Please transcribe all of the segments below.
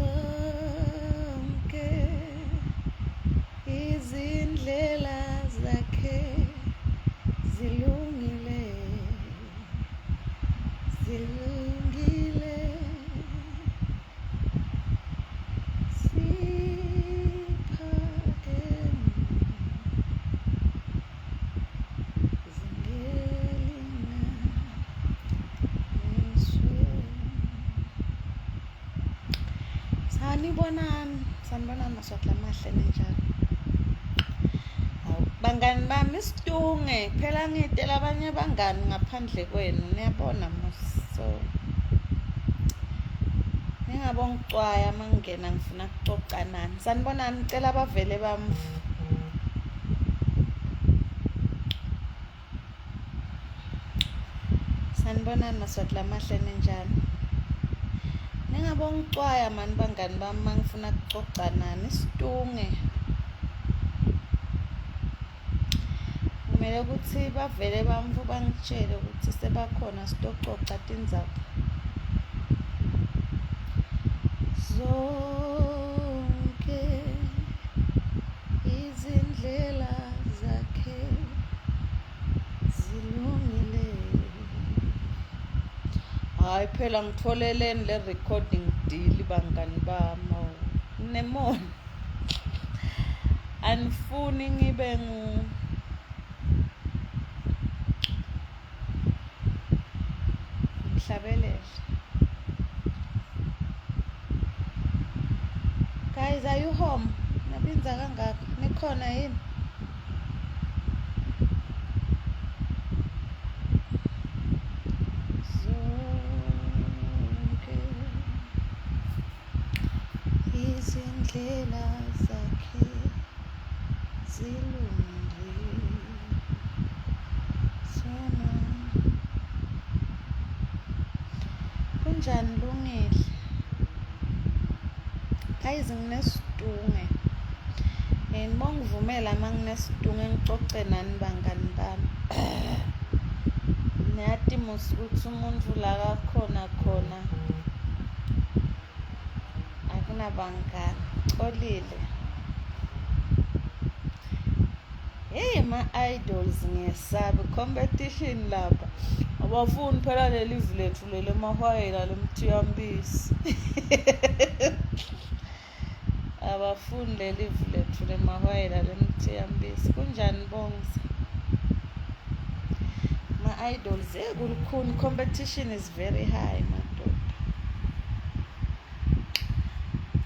Zonke izindlela zakhe zilungile, zilungile. Siphakeme Sanibonani, sanibonani maswati lamahle ninjani? Hawu bangani bami isitunge phela ngitela abanye abangani ngaphandle kwenu niyabona mos so ningabongicwaya uma ngingena ngifuna kucoca nani. Sanibonani ngicela abavele bamfu. Sanibonani maswati lamahle ninjani? Ningabongicwaya mani bangani bami mangifuna kucoca nani isitunge. Kumele ukuthi bavele bamfu bangitshele ukuthi sebakhona sitococa tindzaba. Zonke Izindlela zakhe zilungile. Hayi phela ngitholeleni le recording deal bangani bami. Awu, Nemona. Anifuni ngibe ngu Ngihlabelele. Guys, are you home? Nabinza kangaka. Nikhona yini? Zonke izindlela zakhe zilungile. Sona. Kunjani Lungile? Guys nginesidunge. And bongivumela uma nginesidunge ngicoce nani bangani bami. Niyati mos ukuthi umuntu la kakhona khona akunabangani. Xolile. Hey ma-idols ngiyesaba competition lapha abafuni phela leli live lethu leli emahwayela lemthiyambisi abafuni leli live lethu lemahwayela lemthiyambisi kunjani bongsa ma-idols hey kulukhuni competition is very high madoda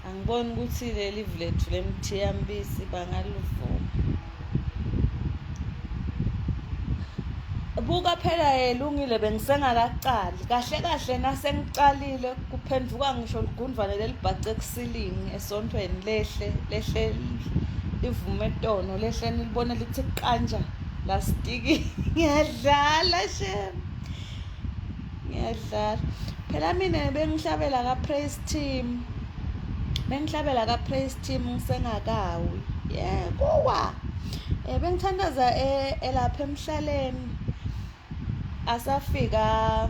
Angiboni ukuthi leli lethu lemthiyambisi bangalivuma. Buka phela yelungile bengisengakacali. Kahle kahle nasengicalile kuphenduka ngisho ligundvwane lelibhace kusilingi esontweni lehle lehle livume tono lehle nilibone lithi qanja lastiki ngiyadlala shem. Ngiyadlala. Phela mina bengihlabela ka praise team. Bengihlabela ka praise team ngisengakawi. Yeah, kuwa. Eh bengithandaza eh, elapha emhlaleni. Asafika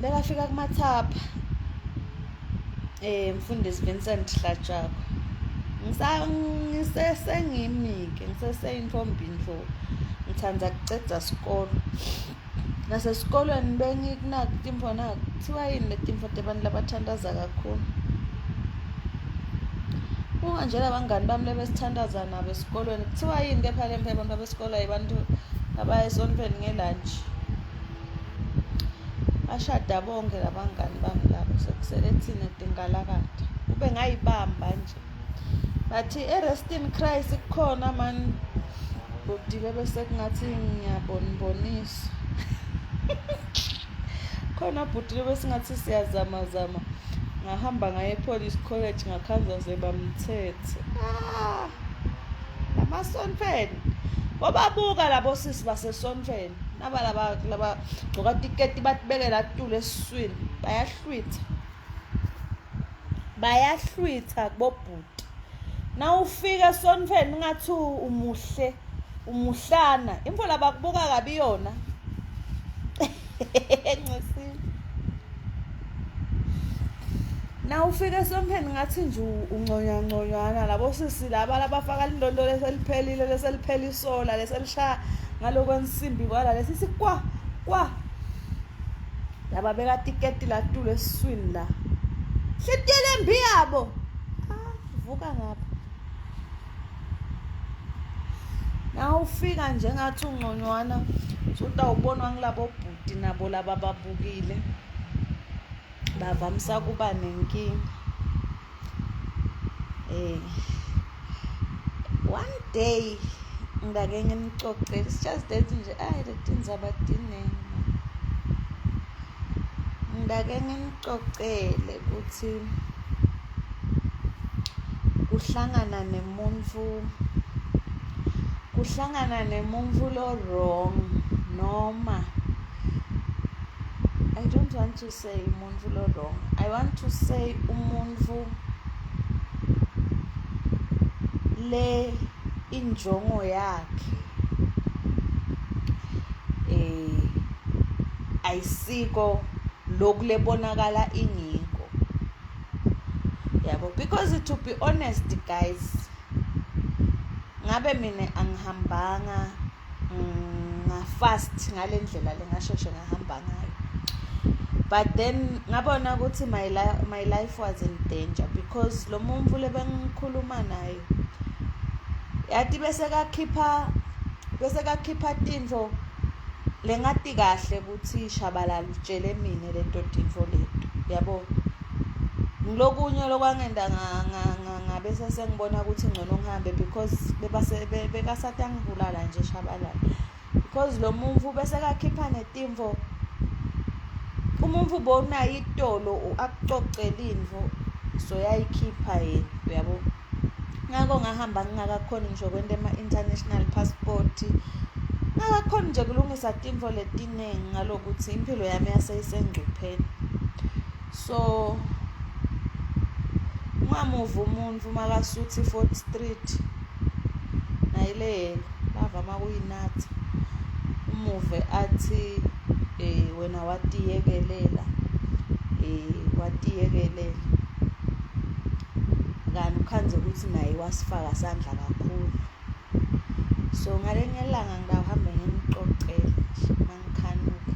bekafika kumathapha. Eh mfundisi Vincent Hlatshako. Ngisa ngisesengimike, ngiseseyintombi nto. Ngithanda kucedza sikolo. Nasesikolweni bengikunaka timfo naku kuthiwa yini letimfo tebantu labathandaza kakhulu. Buka nje labangani bami lebesithandaza nabo esikolweni kuthiwa yini kepha le mfo abantu abesikolo abantu abaya esontweni ngelantshi. Bashada bonke labangani bami labo sekusele thina tingalakatha. Kube ngayibamba nje. Bathi e-rest in Christ kukhona man bhuti bebe sekungathi ngiyaboniboniswa. Khona bhuti bebe singathi siyazamazama. Ngahamba ngaye ePolice College ngakhanza sebamthethe. Ah! Lamasontweni. Bobabuka labo sisi basesontweni. Naba laba laba gcoka tiketi batibekela tulo esiswini bayahlwitha. Bayahlwitha kubobhuti. Nawufika esontweni ngathi umuhle umuhlana imfola bakubuka kabi yona. Ncisile. Na ufika esontfweni ngathi nje unconywanconywana labo sisi laba labafaka lindondo leseliphelile leseliphela isola leselishaya ngalokwensimbi kwala lesisi kwa kwa laba beka tiketi latulo esiswini la hlitiye lembi yabo ah vuka ngapha na ufika nje ngathi ungconywana sutawubonwa ngilabo bhuti nabo laba babukile bavamisa kuba nenkinga eh one day ngake ngimcocele it's just that nje ayi letindzaba tiningi ngake ngimcocele ukuthi kuhlangana nemuntfu kuhlangana nemuntfu lo wrong noma I don't want to say umuntu lo wrong. I want to say umuntu le injongo yakhe eh ayisiko lokhu lebonakala ingiko yabo because to be honest guys ngabe mina angihambanga ngafast ngale ndlela lengasheshe ngahamba ngayo but then ngabona ukuthi my, li my life was in danger because lo muntu lebengikhuluma naye yati bese kakhipha bese kakhipha tintfo lengati kahle ukuthi shabalala utshele mina leto tintfo leto yabo ngilokunye lokwangenda ngabe sesengibona ukuthi ngcono ngihambe because bebase bekasati angibulala nje shabalala because lo muntu bese kakhipha netimvo umuntu bonayo itolo akucocela intfo so yayikhipha yena uyabo ngako ngahamba ngingakakhoni ngisho kwenta ema-international passport ngakakhoni nje kulungisa tintfo letiningi ngalokuthi impilo yami yaseyisengcupheni so ungamuva umuntu makasuthi Fourth Street nayileyelo bavama kuyinatha umuve athi eh wena watiyekelela eh watiyekelela kanti ukhandze ukuthi naye wasifaka sandla kakhulu so ngalenye ilanga ngitawuhambe ngimcocele nje mangikhanuka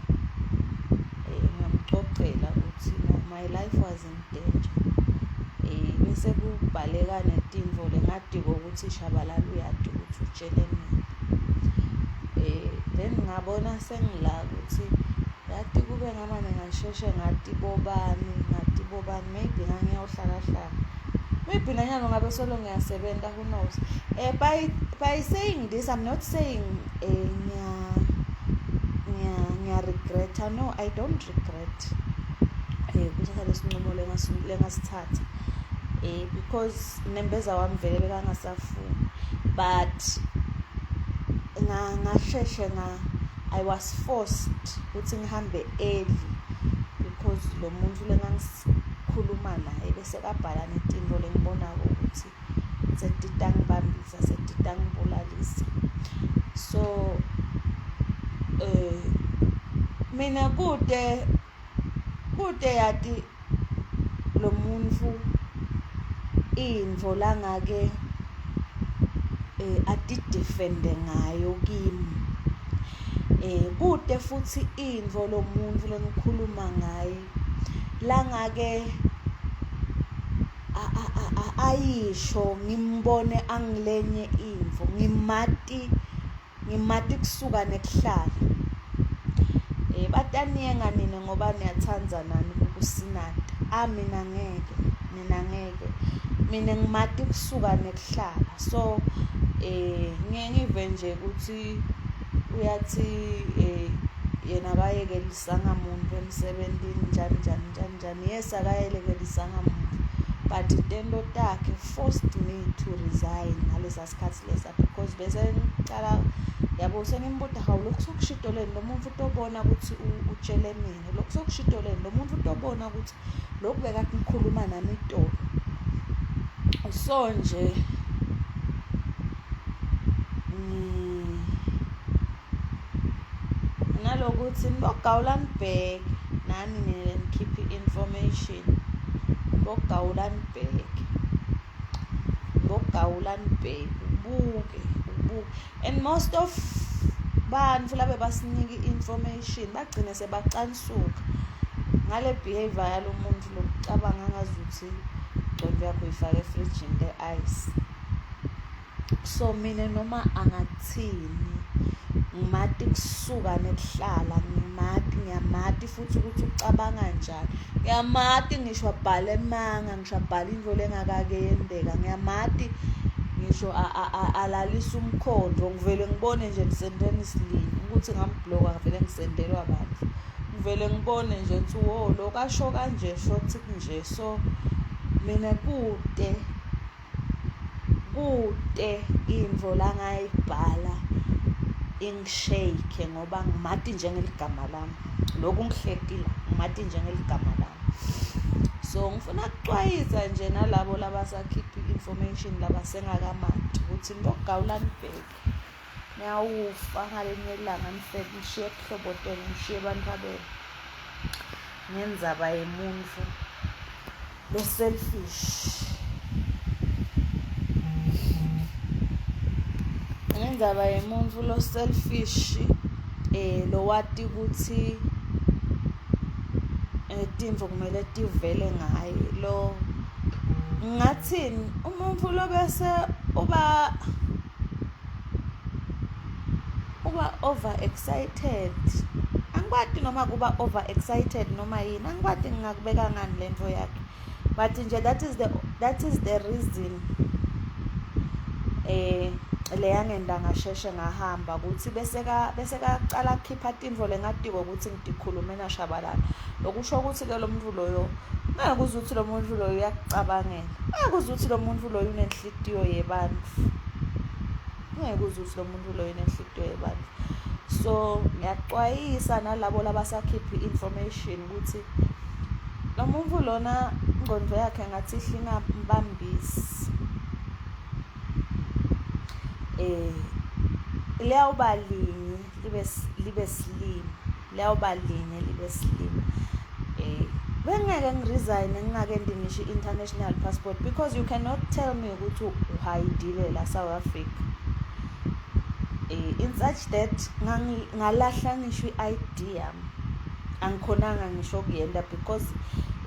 um ngiyamcocela ukuthi no my life was in danger um bese kubhaleka netintfo lengatiko ukuthi shabalala uyati ukuthi utshele mina um then ngabona sengila ukuthi yati kube ngamane ngasheshe ngati bobani ngati bobani maybe ngangiyawuhlalahlala maybe nanyalo ngabe solo ngiyasebenza who knows eh by by saying this i'm not saying eh ngiya ngiya ngiya regret no i don't regret eh kuthatha lesinqumo lengasithatha eh because nembeza wami vele bekangasafuni but ngasheshe nga I was forced ukuthi ngihambe early because lo muntu lengangisikhuluma naye bese kabhala netinto lengibonako ukuthi setitangibambisa setitangibulalisa so eh mina kude kude yati lo muntfu intfo langake eh atidefende ngayo kimi eh kute futhi intfo lo muntfu lengikhuluma ngaye langake ayisho ngimbone angilenye intfo ngimati Ngimati kusuka nekuhlala. Eh bataniyenga nina ngoba niyathanda nani ukusinata. Ah mina ngeke, mina ngeke. Mina ngimati kusuka nekuhlala. So eh ngiye ngive nje ukuthi uyathi eh yena akayekelisanga muntu emsebentini njani njani njani njani. Yes akayelekelisanga muntu but tento takhe forced me to resign ngalesa sikhathi lesa because bese ngiqala yabo sengimbuta hawu lokhu sokushitoleni lo muntu utobona ukuthi utshele mina lokhu sokushitoleni lo muntu utobona ukuthi lokhu bekade ngikhuluma nami itolo so nje nalokuthi nibogawula nibheke nani nina nikhiphe i-information. Nibogawula nibheke, nibogawula nibheke, ubuke ubuke. And most of bantfu labe basinika i-information bagcine sebacansuka ngale behavior yalo muntu lokucabanga ngazuthi ingcondo yakho uyifake efrijini le-ice. So mina noma angathini ngimati kusuka nekuhlala ngimati ngiyamati futhi ukuthi ucabanga njani ngiyamati ngisho abhale emanga ngisho abhale into lengakake yenteka ngiyamati ngisho alalisa umkhondo ngivele ngibone nje ngisendeni silinye ukuthi ngambloka ngivele ngisendelwa abantu ngivele ngibone nje ukuthi wo lo kasho kanje shothi kunje so mina kude Kute intfo langayibhala ingishake ngoba ngimati njengeligama lami. Loku ngihleti la ngimati njengeligama lami. So ngifuna kucwayisa nje nalabo labasakhipha i-information labasengakamati ukuthi nibogawula nibheke. Niyawufa ngalinye ilanga nife nishiye buhlobo tenu nishiye bantfwabenu ngendzaba yemuntfu lo-selfish. Ngendzaba yemuntfu lo-selfish eh lowati kutsi eh, tintfo kumele tivele ngaye lo ngathini umuntfu lobese uba uba over excited angikwati noma kuba over excited noma yini angikwati ngingakubeka ngani lento yakhe but nje that is the that is the reason eh leyangenda ngasheshe ngahamba ukuthi bese ka bese kaqala kukhipha tintfo lengatiko ukuthi ngitikhulume nashabalala lokusho ukuthi ke lo muntu loyo ngeke uze uthi lo muntu loyo uyakucabangela ngeke uze uthi lo muntu loyo unenhlitiyo yebantfu ngeke uze uthi lo muntu loyo unenhlitiyo yebantfu so ngiyacwayisa nalabo labasakhipha i-information ukuthi lo muntu lona ingqondo yakhe ngathi ihlingambambisi eh liyawuba linye libe libe silima liyawuba linye libe silima eh bengeke ngiresign ngingakenti ngisho i-international passport because you cannot tell me ukuthi uhayidile la South Africa eh in such that ngalahla ngisho i-ID yami angikhonanga ngisho kuyenda because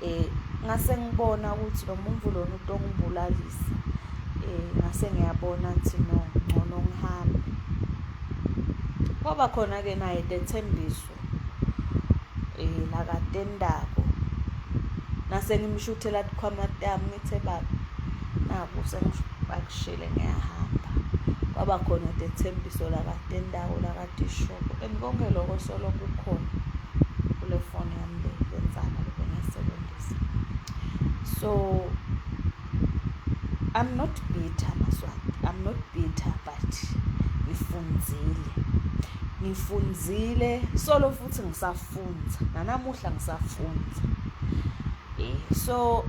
eh ngase ngibona ukuthi lo muntu lona utongibulalisa eh ngase ngiyabona ukuthi no ngcono ngihambe kwaba khona ke naye Tethembiso eh lakatendako nase ngimshuthela tikhwama tami ngithe baba naku sengipakishile ngiyahamba kwaba khona Tethembiso lakatendako lakatishoko and konke loko solo kukhona kule foni yami le lenzana lebengiyisebenzisa so I'm not bitter Maswati I'm not bitter but ngifundzile ngifundzile solo futhi ngisafundza nanamuhla ngisafundza eh so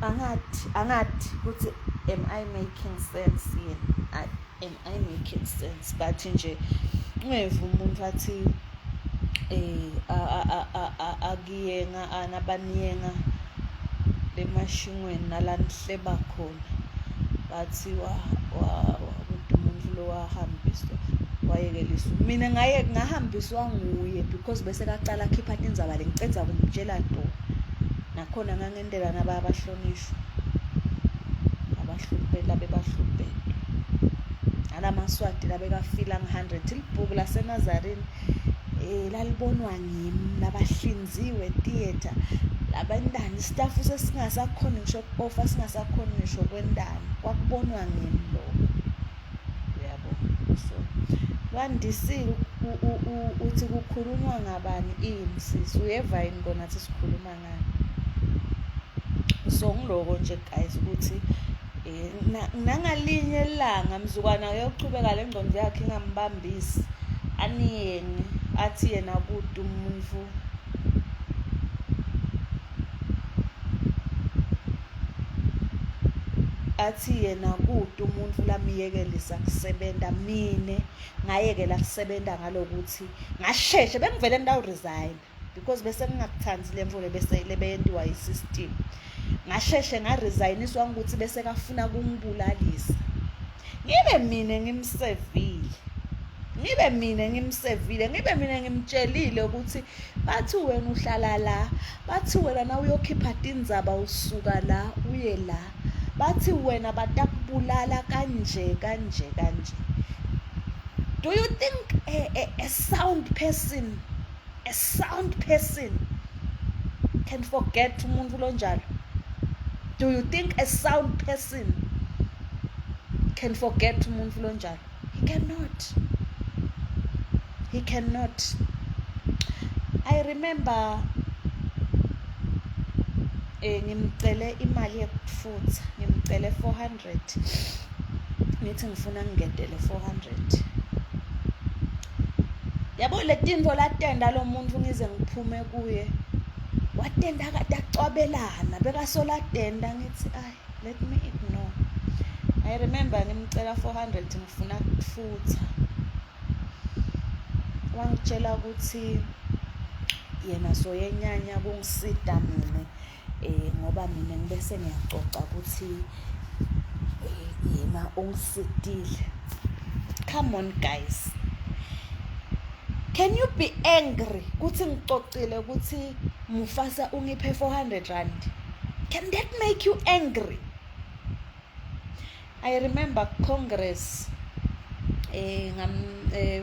angathi angathi ukuthi am I making sense yini am I making sense but nje ungeva umuntu athi eh akuyenga anabaniyenga lemashingweni nalanihleba khona bathi wa wa umuntu lo wahambiswa wayekeliswa mina ngaye ngahambiswa nguye because bese kaqala akhipha tindzaba lengicedza kumtshela to nakhona ngangendela nababahlonishwa abahlupela bebahlupela nalamaswati labekafila ngi-100 libhuku lasenazarini um lalibonwa ngimi labahlinziwe theatre labentani isitafu sesingasakhoni ngisho kukofa singasakhoni ngisho kwentani kwakubonwa ngimi lokho uyabo so lwandisile uthi kukhulunywa ngabani ini sisi uyeva yini kona thi sikhuluma ngani so ngiloko nje guys ukuthi eh, nangalinye ilanga mzukwana uyochubeka le ngqondo yakhe ingambambisi aniyenge athi yena kude umuntu athi yena kude umuntu lamyekelisa kusebenza mina ngayekela kusebenza ngalokuthi ngasheshe bengivele ngitawu resign. because bese ngingakuthandi le mfo lebese lebeyentiwa yi-system. Ngasheshe ngaresigniswa ukuthi bese kafuna kungibulalisa. Ngibe mina ngimsevile, ngibe mina ngimsevile, ngibe mina ngimtshelile ukuthi bathi wena uhlala la, bathi wena na uyokhipha tindzaba usuka la uye la, bathi wena batakubulala kanje kanje kanje. Do you think a sound person, a sound person can forget umuntu lonjalo? Do you think a sound person can forget umuntu lonjalo? He cannot. He cannot. I remember ngimcele imali yokufutha, ngimcele 400, ngithi ngifuna ngingedele 400. Yabo letinto latenda lo muntu ngize ngiphume kuye, watenda kade acwabelana, bekasolatenda, ngithi ay, let me ignore. I remember ngimcela 400 ngifuna kufutha, wangitshela ukuthi yena soyenyanya kungisida mina ngoba mina ngibese ngiyacoca ukuthi yena ungisidile. Come on guys, can you be angry kuthi ngicocile ukuthi Mufasa ungiphe 400 rand? Can that make you angry? I remember Congress, ngam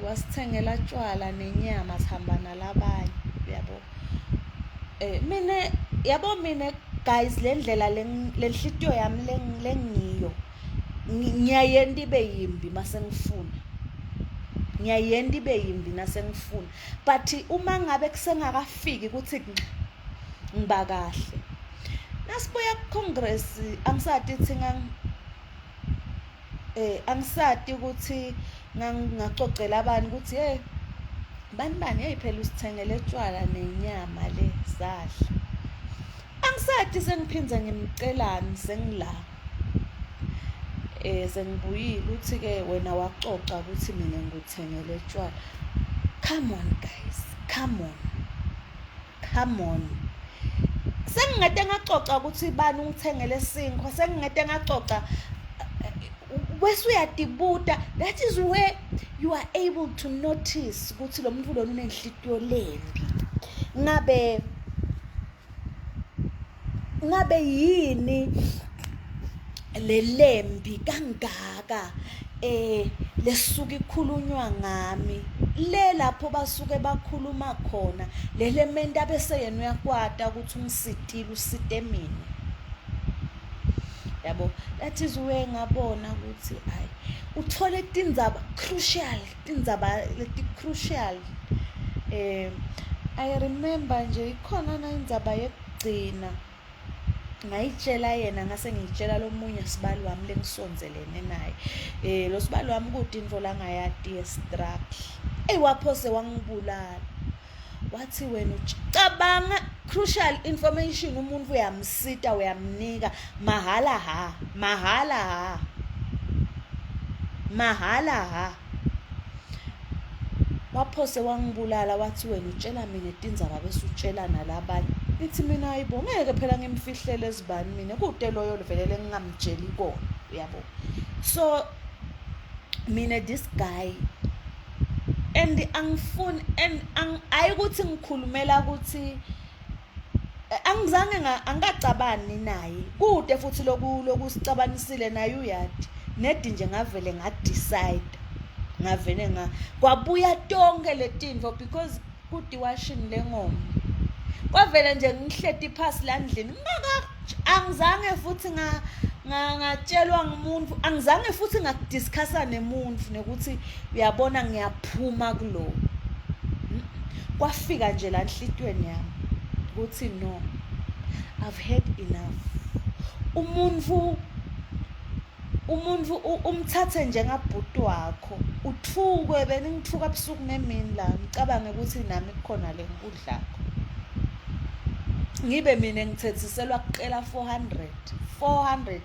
wasithengela tshwala nenyama, sihamba nalabanye, yabo. Mina yabo, mina guys, le ndlela lenhlitiyo yami lengiyo, ngiyayenta ibe yimbi mase ngifuna, ngiyayenta ibe yimbi nasengifuna, but uma ngabe kusengakafiki ukuthi ngiba kahle. Nasibuya ku-Congress, angisati ithi angisati ukuthi ngangacocela abantu ukuthi hey bani bani, hey phela usithengele tshwala nenyama le sadla. Angisati sengiphinze ngimcelani, sengila sengibuyile, uthi ke wena wacoca ukuthi mina ngikuthengele tshwala. Come on guys, come on, come on. Sengingete ngacoca ukuthi bani ungithengele sinkwa, sengingete ngacoca bese uyatibuta. That is where you are able to notice ukuthi lo muntu lona unenhlitiyo lembi. Ngabe yini lelembi kangaka lesuka ikhulunywa ngami le lapho basuke bakhuluma khona lele menta, bese yena uyakwata ukuthi ungisitile, usite mina, yabo. That is where ngabona ukuthi ayi, uthole tindzaba crucial, tindzaba leti crucial. I remember nje ikhona na indzaba yekugcina ngayitshela yena, ngase ngiyitshela lomunye sibali wami lengisondzelene naye. Lo sibali wami kude intfo langayati ye-struggle. Eyi, waphose wangibulala, wathi wena cabanga crucial information, umuntu uyamsita, uyamnika mahala, ha mahala, ha mahala, ha waphose wangibulala, wathi wena utshela mina tindzaba bese utshela nalabanye. Ngithi mina hayibo, ngeke phela ngimfihlele ezibani mina, kude loyo vele lengingamtsheli kona, uyabo. So mina this guy, and angifuni and ayikuthi ngikhulumela ukuthi angizange angikacabani naye, kude futhi loku lokusicabanisile naye uyadi nedi nje, ngavele nga-decide, ngavele nga kwabuya tonke letinto because kudiwashini lengoma kwavele nje ngihleti phasi la ndlini, angizange futhi nga ngatshelwa ngumuntu, angizange futhi ngakudiscussa nemuntu nekuthi uyabona ngiyaphuma kulo. Kwafika nje la enhlitiyweni yami ukuthi no, I've had enough. Umuntu umthathe njengabhuti wakho, uthukwe, beningithuka busuku nemini la, ngicabange ukuthi nami kukhona le ngikudlakho, ngibe mina ngithethiselwa kuqela 400 400.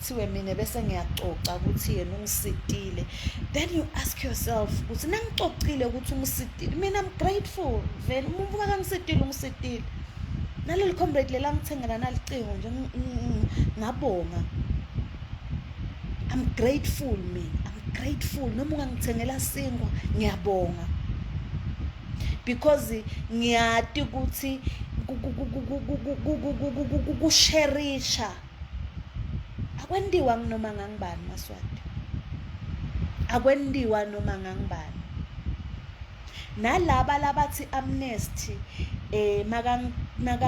kuthiwe mina bese ngiyacoca ukuthi yena ungisitile. Then you ask yourself ukuthi nangicocile ukuthi ungisitile, mina I'm grateful vele. Umuntu makangisitile, ungisitile. Naleli comrade lela ngithengela nalicingo nje, ngabonga. I'm grateful mina, I'm grateful. Noma ungangithengela sinkwa, ngiyabonga, because ngiyati ukuthi kusherisha akwentiwa nginoma ngangibani, Maswati, akwentiwa noma ngangibani. Nalaba labathi amnesty maka maka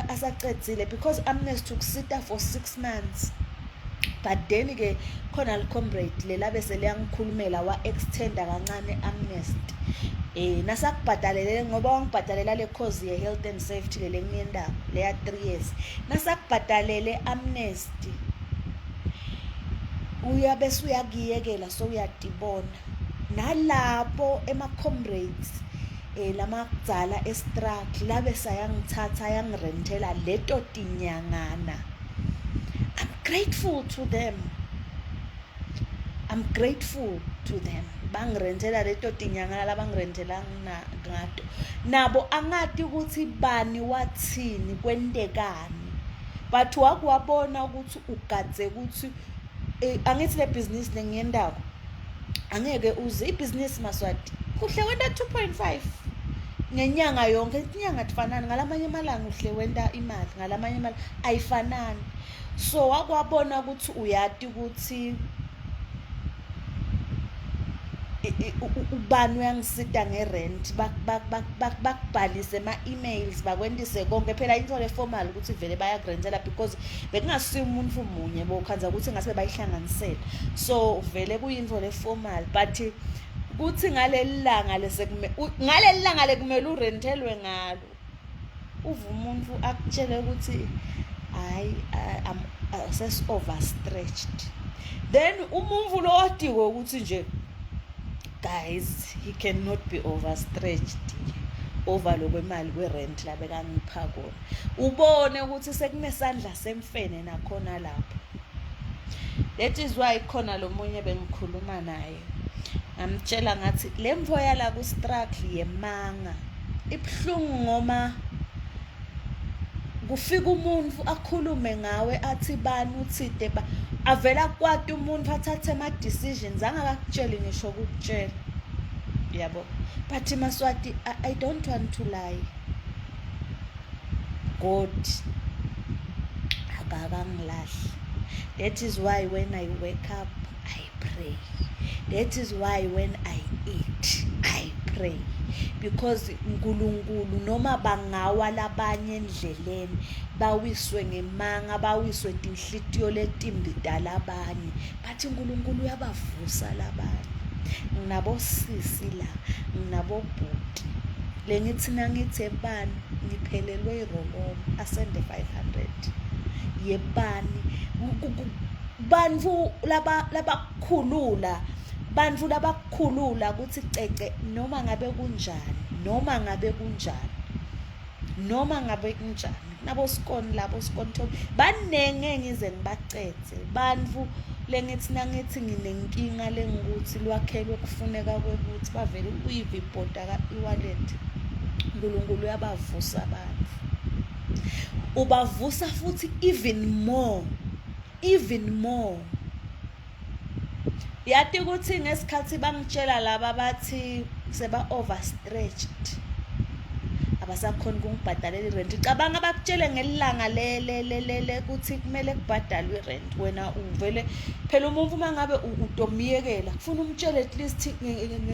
asacedzile, because amnesty ukusita for 6 months, but then ke khona li comrade lela bese liyangikhulumela, wa extenda kancane amnesty nasakubhadalele, ngoba wangibhadalela le course ye health and safety le ngiyendako leya 3 years. Nasakubhadalele amnesty, uyabe uyakuyekela, so uyadibona nalapho ema comrades lamadzala e-struggle labe sayangithatha, ayangirentela leto tinyangana. I'm grateful to them, I'm grateful to them. Bangirentela leto tinyangana labangirentela ngato. Nabo angati ukuthi bani wathini, kwentekani, but wakuwabona ukuthi ugadze ukuthi angithi le business lengiyendako angeke uze ibhizinisi, Maswati, kuhle wenta 2.5 ngenyanga yonke. Inyanga tifanani, ngalamanye amalanga uhle wenta imali, ngalamanye imali ayifanani. So wakwabona ukuthi uyati ukuthi ubani uyangisita ngerent, bakubhalise ema-emails, bakwentise konke phela into le-formal ukuthi vele bayakurentela, because bekungasiyo umuntu munye bokhanza ukuthi ngase bayihlanganisela. So vele kuyinto le-formal, but kuthi ngaleli langa ngaleli langa lekumele urentelwe ngalo, uva umuntu akutshele ukuthi hayi, I'm ses overstretched. Then umuntu lo wadiko ukuthi nje, guys, he cannot be overstretched over lokwemali kwe-rent labekangipha kona. Ubone ukuthi sekunesandla semfene nakhona lapho. That is why khona lo munye bengikhuluma naye, ngamtshela ngathi le mvo yala ku-struggle yemanga ibuhlungu, ngoma kufika umuntu akhulume ngawe, athi bani uthide ba avela kwati umuntu, athathe ama-decisions angakakutsheli ngisho ukukutshela, yabo. But Maswati, I don't want to lie, God akakangilahli. That is why when I wake up I pray. That is why when I eat I pray, because uNkulunkulu, noma bangawa labanye endleleni, bawiswe ngemanga, bawiswe tinhlitiyo letimbi talabanye, bathi uNkulunkulu uyabavusa labanye. Nginabo sisi la, nginabo bhuti lengithi nangithi ebani ngiphelelwe i-roll-on, asende 500 yebani. Bantfu laba labakukhulula, bantfu labakukhulula ukuthi cece, noma ngabe kunjani, noma ngabe kunjani, noma ngabe kunjani. Nabo sikoni labo sikoni thobi banenge ngize ngibacedze bantfu lengithi nangithi nginenkinga lengikuthi lwakhelwe kufuneka kwekuthi bavele uyive ibhoda ka-e-wallet. uNkulunkulu uyabavusa abantu, ubavusa futhi even more, even more. Yati ukuthi ngesikhathi bangitshela laba bathi seba overstretched, abasakhona ukungibhadalela irent. Cabanga bakutshele ngelanga le le le le ukuthi kumele kubhadalwe irent, wena uvele phela umuntu uma ngabe utomiyekela kufuna umtshele at least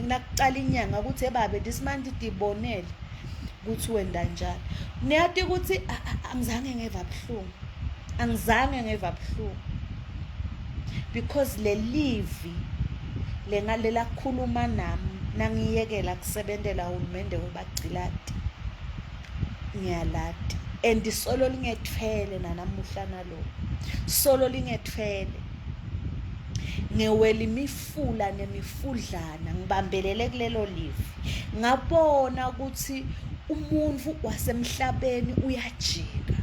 nakucala inyanga ukuthi ebabe this month dibonele ukuthi wenda njani. Niyati ukuthi angizange ngeva buhlungu, angizange ngeva buhlungu, because le livi lengalela kukhuluma nami nangiyekela kusebentela uhulumende webagcilati ngiyalati, and solo lingethwele nanamuhla nalo solo lingethwele. Ngewela imifula nemifudlana ngibambelele kulelo livi. Ngabona ukuthi umuntu wasemhlabeni uyajika,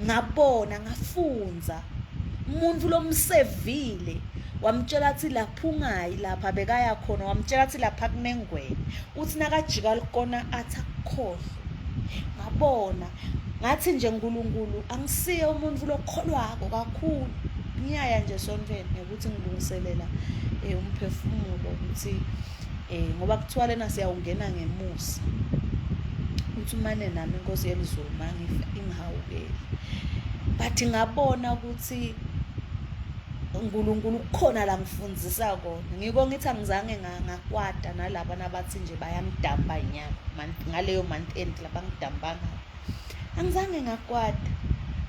ngabona, ngafundza. Umuntu lomsevile wamtshela athi lapha ungayi lapha bekaya khona, wamtshela athi lapha kunengwenya. Uthi nakajika likona athi akukhohlwe. Ngabona ngathi nje uNkulunkulu angisiye umuntu lokholwako kakhulu. Ngiyaya nje esontweni ngekuthi ngilungiselela eh, umphefumulo ukuthi eh ngoba kuthiwa lena siyawungena ngemusa. Uthi umane nami inkosi yelizulu mangifa ingihawukele. But ngabona ukuthi uNkulunkulu kukhona la ngifundisa kona. Ngiko ngithi angizange ngakwata nalaba nabathi nje bayangidamba nyalo ngaleyo month end labangidamba ngayo. Angizange ngakwata.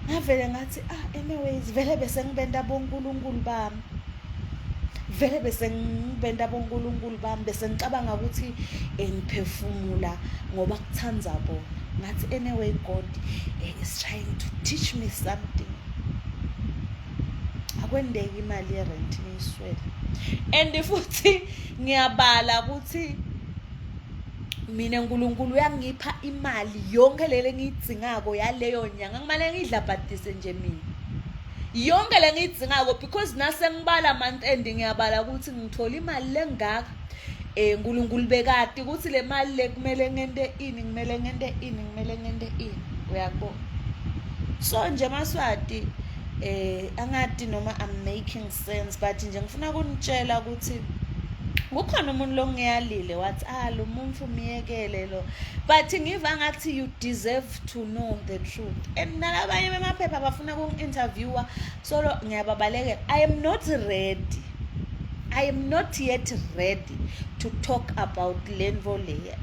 Ngavele ngathi ah anyways vele bese ngibenta boNkulunkulu bami. Vele bese ngibenta boNkulunkulu bami bese ngicabanga ukuthi eh, ngiphefumula ngoba kuthanda bona. Ngathi anyway God eh, is trying to teach me something. Akwendeki imali yerent ngiyiswele. And futhi ngiyabala ukuthi mina uNkulunkulu uyangipha imali yonke lele ngiyidingako yaleyo nyanga ngimane ngidlabhadise nje mina yonke le ngiyidingako because nase ngibala month end ngiyabala ukuthi ngithola imali lengaka eh uNkulunkulu bekade ukuthi le mali le kumele ngente ini kumele ngente ini kumele ngente ini uyakubona so nje maswati eh angati noma I'm making sense but nje ngifuna kunitshela ukuthi kukhona umuntu longiyalile wathi ah lo muntu umyekele lo but ngiva ngathi you deserve to know the truth and nalabanye bemaphepha bafuna ukungi-interviewa solo ngiyababalekela. I am not ready, I am not yet ready to talk about le nto leya.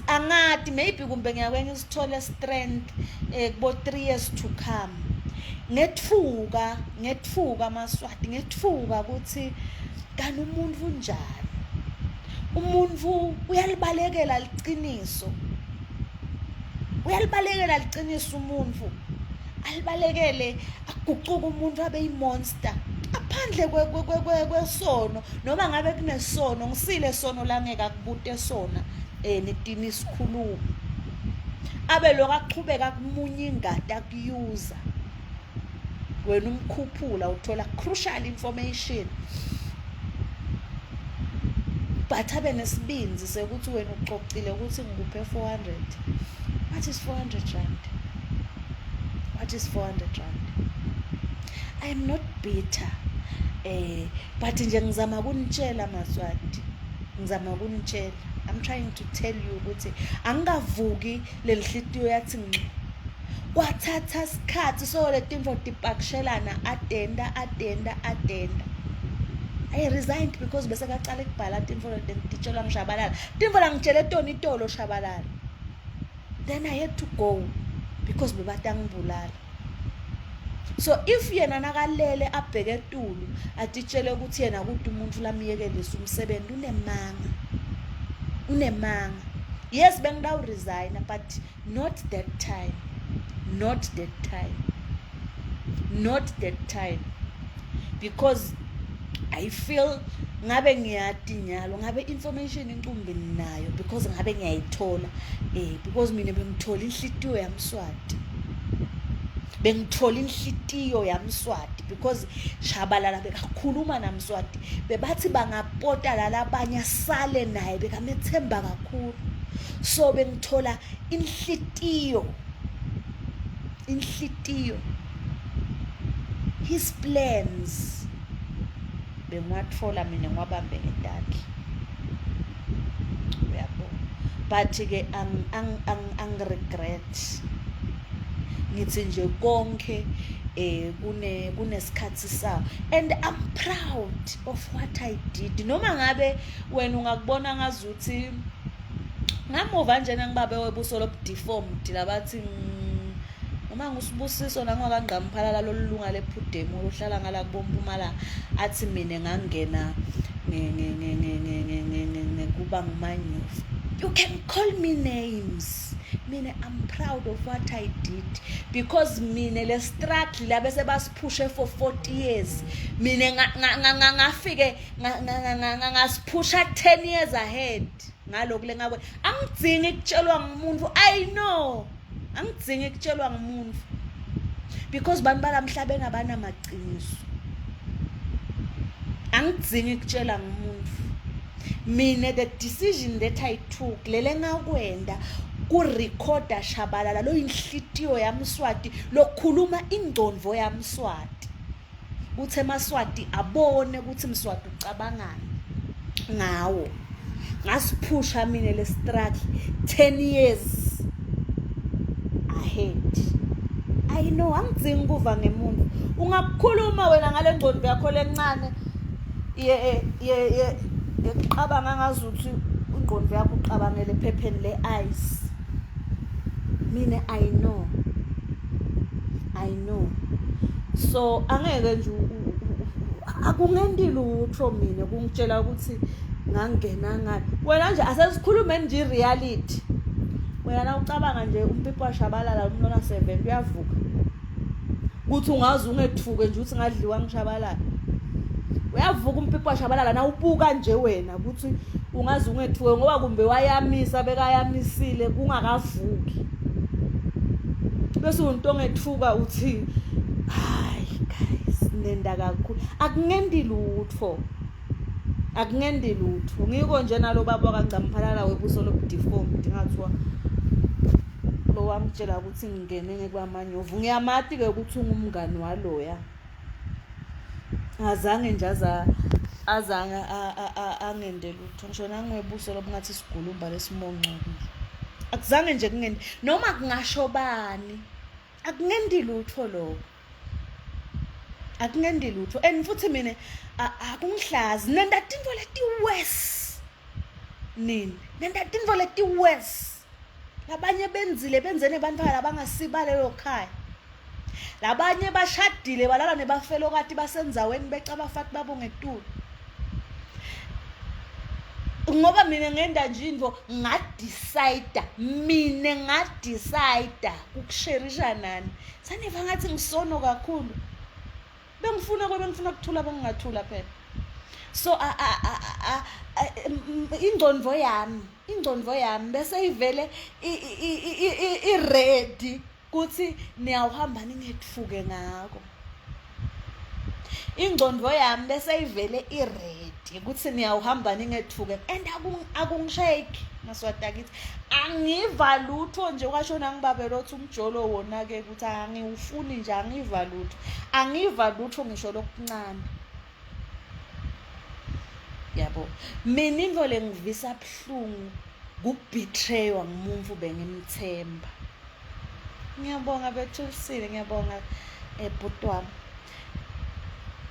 Angati maybe kumbe ngiyake ngisithole strength eh kubo 3 years to come. Ngethuka, ngethuka maSwati, ngethuka ukuthi kanti umuntu unjani. Umuntu uyalibalekela liqiniso. Uyalibalekela liqiniso umuntu. Alibalekele agucuke umuntu abe yimonster. Aphandle kwesono noma ngabe kunesono ngisile sono la ngeke akubute sona eh nidini isikhuluma. Abe lokho aqhubeka kumunya ingadi akuyuza. Wena umkhuphula uthola crucial information. But abe nesibindi sekuthi wena ucocile ukuthi ngikuphe 400. What is 400 rand? What is 400 rand? I am not bitter. Eh but nje ngizama kunitshela Maswati. Ngizama kunitshela. I'm trying to tell you ukuthi angikavuki lenhlitiyo yathi ngxi. Kwathatha isikhathi so letinto tipakishelana adenda adenda adenda. I resigned because bese kaqala ukubhala tinfo titshelwa ngishabalala. Tinfo la ngitshele tona itolo shabalala. Then I had to go because bebatangibulala. So if yena nakalele abheke etulu atitshele ukuthi yena kude umuntu lamyekelisa umsebenzi unemanga. Unemanga. Yes bengidawu resign but not that time. Not that time. Not that time. Because I feel ngabe ngiyati nyalo ngabe information inqumbi nayo because ngabe ngiyayithola eh because mina bengithola inhlitiyo yamswati bengithola inhlitiyo yamswati because Shabalala bekakhuluma namswati bebathi bangapota lalabanye asale naye bekamethemba kakhulu so bengithola inhlitiyo inhlitiyo his plans bengiwathola mina ngiwabambe ngedakhi uyabo but ke ang ang ang ang regret ngithi nje konke eh kune kunesikhathi sawo and I'm proud of what I did noma ngabe wena ungakubona ngazuthi ngamuva nje nangibabe webuso lobudeformed labathi noma ngusibusiso nangwakangqamphalala lolunga lephudemu oluhlala ngala kubompumalanga athi mina ngangena ngekuba ngumanyufu you can call me names mina I'm proud of what I did because mina le struggle labe sebasiphushe for 40 years mina ngafike ngasiphusha 10 years ahead ngalokhu lengakwe angidzingi kutshelwa ngumuntu I know angidzingi kutshelwa ngumuntu. Because bantu balamhlabeni abanamaqiniso. Angidzingi kutshela ngumuntu. Mina the decision that I took lele ngakwenda kurekhoda Shabalala loyinhlitiyo yaMswati lokhuluma ingcondvo yaMswati. Kutsi emaSwati abone kutsi Mswati ucabangani ngawo. Ngasiphusha mina le struggle 10 years ahead. I know angidzingi kuva ngemuntu. Ungakukhuluma wena ngale ngcondvo yakho lencane ye ye ye yekuqabanga ngazuthi ingqondo yakho uqabangele ephepheni le-ice. Mina I know. I know. So angeke nje akungendi lutho mina kungitshela ukuthi ngangena ngani. Wena nje asesikhulume nje reality. Wena na ucabanga nje umpipi washabalala umlona 70 uyavuka. Kuthi ungaze ungethuke nje uthi ngadliwa ngishabalala. Uyavuka umpipi washabalala na ubuka nje wena ukuthi ungaze ungethuke ngoba kumbe wayamisa bekayamisile kungakavuki. Bese unto ongethuka uthi hayi guys nenda kakhulu akungendi lutho. Akungendi lutho. Ngiko nje nalo baba kaNgcamphalala webuso lobudeformed ngathiwa lo wamtshela ukuthi ngingene ngekwamanyovu ngiyamati ke ukuthi ungumngani waloya azange nje aza azange angende lutho ngisho nangebuso lobungathi sigulumba lesimonculile akuzange nje kungende noma kungasho bani akungendi lutho lokho akungendi lutho and futhi mina akungihlazi nenda tintfo leti-worse nini nenda tintfo leti-worse labanye benzile benze nebantfwana labangasiba lelo khaya labanye bashadile balala nebafelokati basendzaweni beca abafati babo ngetulu ngoba mina ngenda nje intfo ngadecide mina ngadecide ukusherisha nani saniva ngathi ngisono kakhulu bengifuna kwe bengifuna kuthula bengingathula phela so ingcondvo yami ingcondvo yami bese ivele i-ready kuthi niyawuhamba ningetfuke ngako ingcondvo yami bese ivele i-ready ukuthi niyawuhamba ningetfuke and akungishake maswati akithi angiva lutho nje kwasho nangibabe lothi umjolo wona-ke ukuthi angiwufuni nje angiva lutho angiva lutho ngisho lokuncane yabo mina into lengivisa buhlungu kubetraywa ngumuntu bengimthemba ngiyabonga bethulisile ngiyabonga ebhuti eh, wami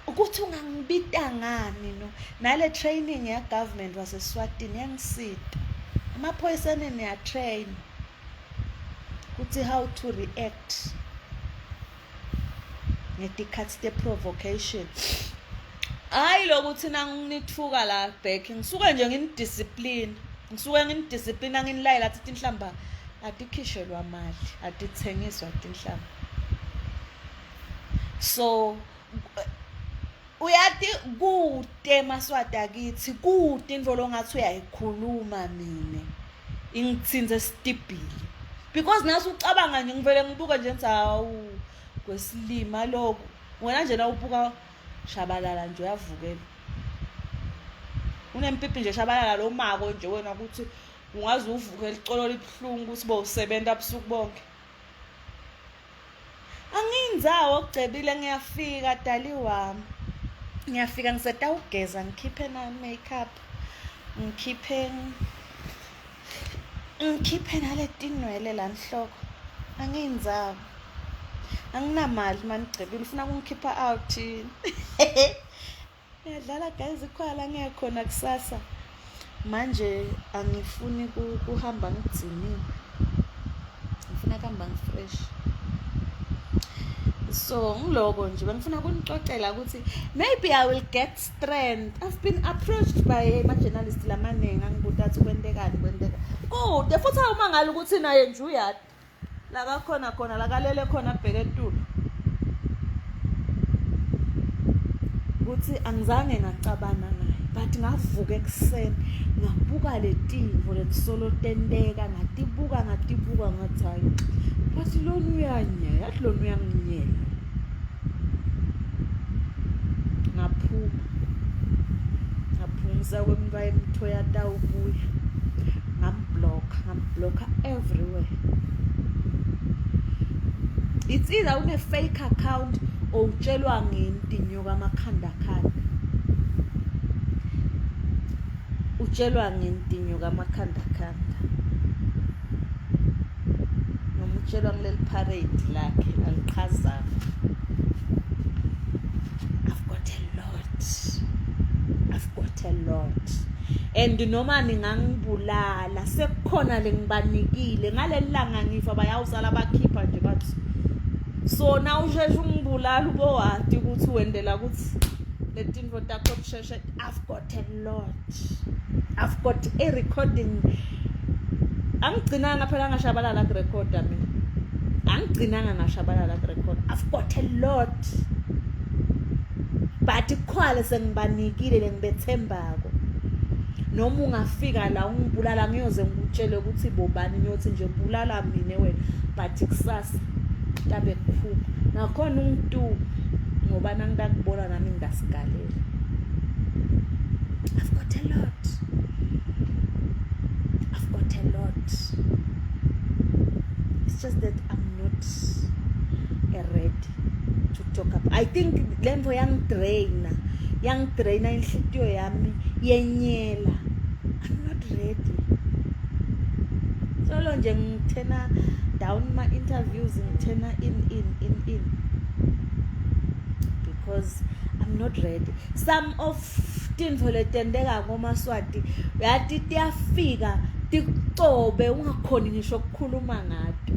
ukuthi ungangibita ngani no nale training ya government waseSwatini yangisita amaphoyiseni niya train ukuthi how to react ngetikhathi te-provocation hayi lokuthi nanginithuka la back ngisuke nje nginidiscipline ngisuke nginidiscipline anginilayela athi tinhlamba atikhishelwa mali atithengiswa tinhlamba so uyati kute maswati akithi kute intfo longathi uyayikhuluma mine ingithinze sitibhili because nase ucabanga nje ngivele ngibuka nje ngithi hawu kwesilima lokhu wena nje na ubuka shabalala nje uyavukela unempipi nje shabalala lo mako nje wena ukuthi ungaze uvuke licolo libuhlungu ukuthi bowusebenza busuku bonke Angiyinzawo okugcebile ngiyafika dali wami. Ngiyafika ngisetawugeza ngikhiphe na makeup. Ngikhiphe ngikhiphe naletinwele la nhloko. Angiyinzawo. Anginamali manigcebile ufuna kungikhipha out. Ngiyadlala guys ikhwala ngiyakhona kusasa. Manje angifuni kuhamba ngigciniwe. Ngifuna kuhamba ngifresh. So ngiloko nje bengifuna kunixoxela ukuthi maybe I will get strength. I've been approached by ama journalist lamaningi angibuta athi kwentekani kwenteka. Kude futhi awumangali ukuthi naye nje uyadi. Lakakhona khona lakalele khona abheke etulu. Kuthi angizange ngacabana naye but ngavuka ekuseni ngabuka letinto letisolo tenteka ngatibuka ngatibuka ngathi hayi Bathi lona uyanya, yathi lona uyanginyela. Ngaphuma. Ngaphumisa kwemntwa emthoya tawubuya. Ngamblock, ngamblocka everywhere. It's either une fake account or utshelwa ngento inyoka amakhanda khanda. Utshelwa ngento inyoka amakhanda khanda. Noma utshelwa kuleli parade lakhe aliqhazako. I've got a lot. I've got a lot. And noma ningangibulala sekukhona lengibanikile ngaleli langa ngifa bayawusala bakhipha nje bathi so na usheshe ungibulala ubowati ukuthi wendela ukuthi letinto takho kusheshe. I've got a lot. I've got a recording. Angigcinanga phela ngashabalala kurekhoda mina. Angigcinanga ngashabalala kurekhoda. I've got a lot. But kukhwale sengibanikile lengibethembako. Noma ungafika la ungibulala ngiyoze ngikutshele ukuthi bobani ngiyothi nje bulala mina wena but kusasa tabe kuphuma. Nakhona ungitume ngoba nangidakubona nami ngidasigalela. I've got a lot. I've got a lot. It's just that I'm not ready to talk up. I think lemvo yangidraina. Yangidraina inhlitiyo yami yenyela. I'm not ready. Solo nje ngithena down my interviews ngithena in in in in because I'm not ready. Some of tintfo letenteka komaswati uyati tiyafika tikucobe ungakhoni ngisho ukukhuluma ngato.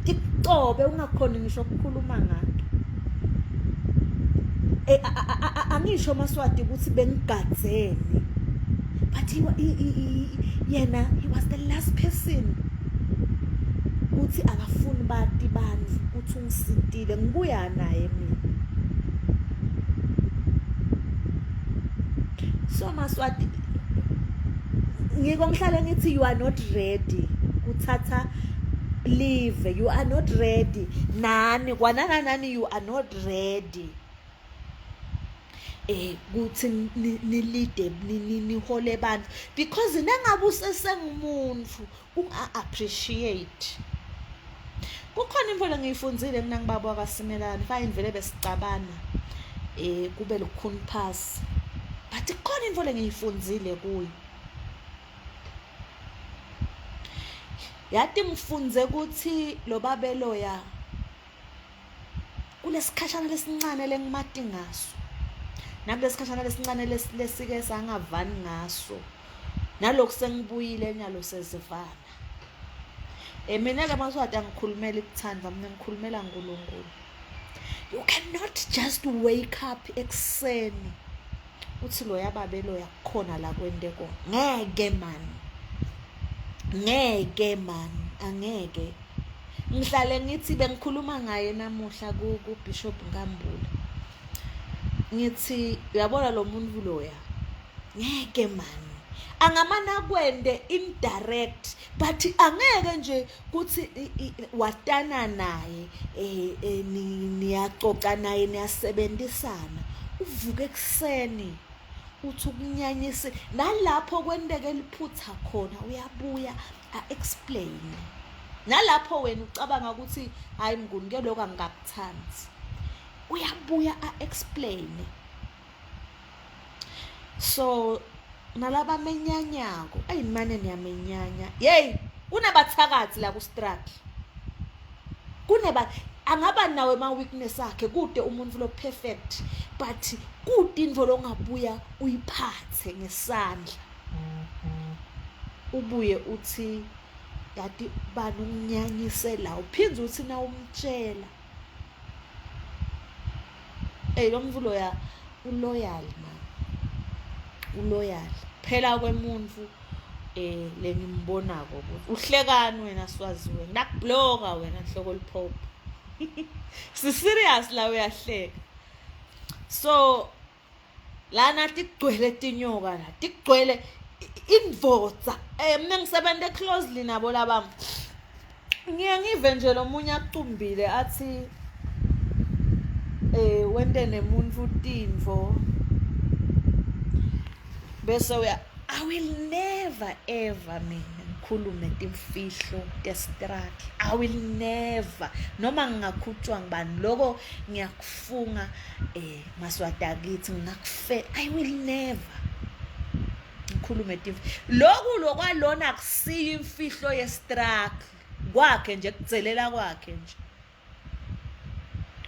Tikucobe ungakhoni ngisho ukukhuluma ngato. Eh, angisho maswati ukuthi bengigadzene but he, he, he, yena he was the last person ukuthi akafuni bati bantfu ukuthi ungisitile ngibuya naye mina. So maswati ngiko ngihlale ngithi you are not ready kuthatha live, you are not ready nani kwanana nani, you are not ready eh kuthi nilide nihole abantu because nangabe usesengumuntu unga appreciate. Kukhona imfo lengiyifundzile mina ngibaba wakaSimelane, fine vele besicabana eh kube lukhuni phasi, but kukhona imfo lengiyifundzile kuyo. Yati ngifundze ukuthi lo babelo ya kulesikhashana lesincane lengimati ngaso nakulesikhashana lesincane lesike sangavani ngaso nalokhu sengibuyile nyalo sezivana. Eh mina ke maswati angikhulumela ikuthanda mina ngikhulumela uNkulunkulu. You cannot just wake up ekuseni uthi loya babe loya kukhona la kwente kona. Ngeke man. Ngeke man, angeke. Ngihlale ngithi bengikhuluma ngaye namuhla ku ku Bishop Nkambule. Ngithi uyabona lo muntu loya. Ngeke man. Angamane akwende indirect but angeke nje kuthi watana naye eh, eh niyacoca naye niyasebenzisana uvuke ekuseni uthi ukunyanyise nalapho kwenteke liphutha khona uyabuya a-explain nalapho wena ucabanga ukuthi hayi mnguni ke lokho angikakuthandi uyabuya a-explain. So nalabamenyanyako ayi mane niyamenyanya yeyi kunabathakathi la ku-struggle kuneba angaba nawo ema-weakness akhe kude umuntu lo perfect but kude intfo longabuya uyiphathe ngesandla ubuye uthi yati bani unginyanyise la uphinde uthi na umtshela Ey lo mvulo ya uloyal man. Uloyal. Phela kwemuntu eh lengimbonako ukuthi uhlekani wena Swazi wena. Nakubloka wena nhloko liphopho. Si serious la uyahleka. So lana tigcwele tinyoka la tigcwele indvodza eh mina ngisebenza closely nabo laba. Ngiye ngive nje lomunye acumbile athi eh wente nemuntu tintfo bese uya I will never ever mina ngikhulume timfihlo testruggle. I will never noma ngingakhutshwa ngibani loko ngiyakufunga eh maswati akithi ngingakufela I will never ngikhulume timfihlo lokhu lokwalona akusiyo imfihlo yestruggle kwakhe nje kudzelela kwakhe nje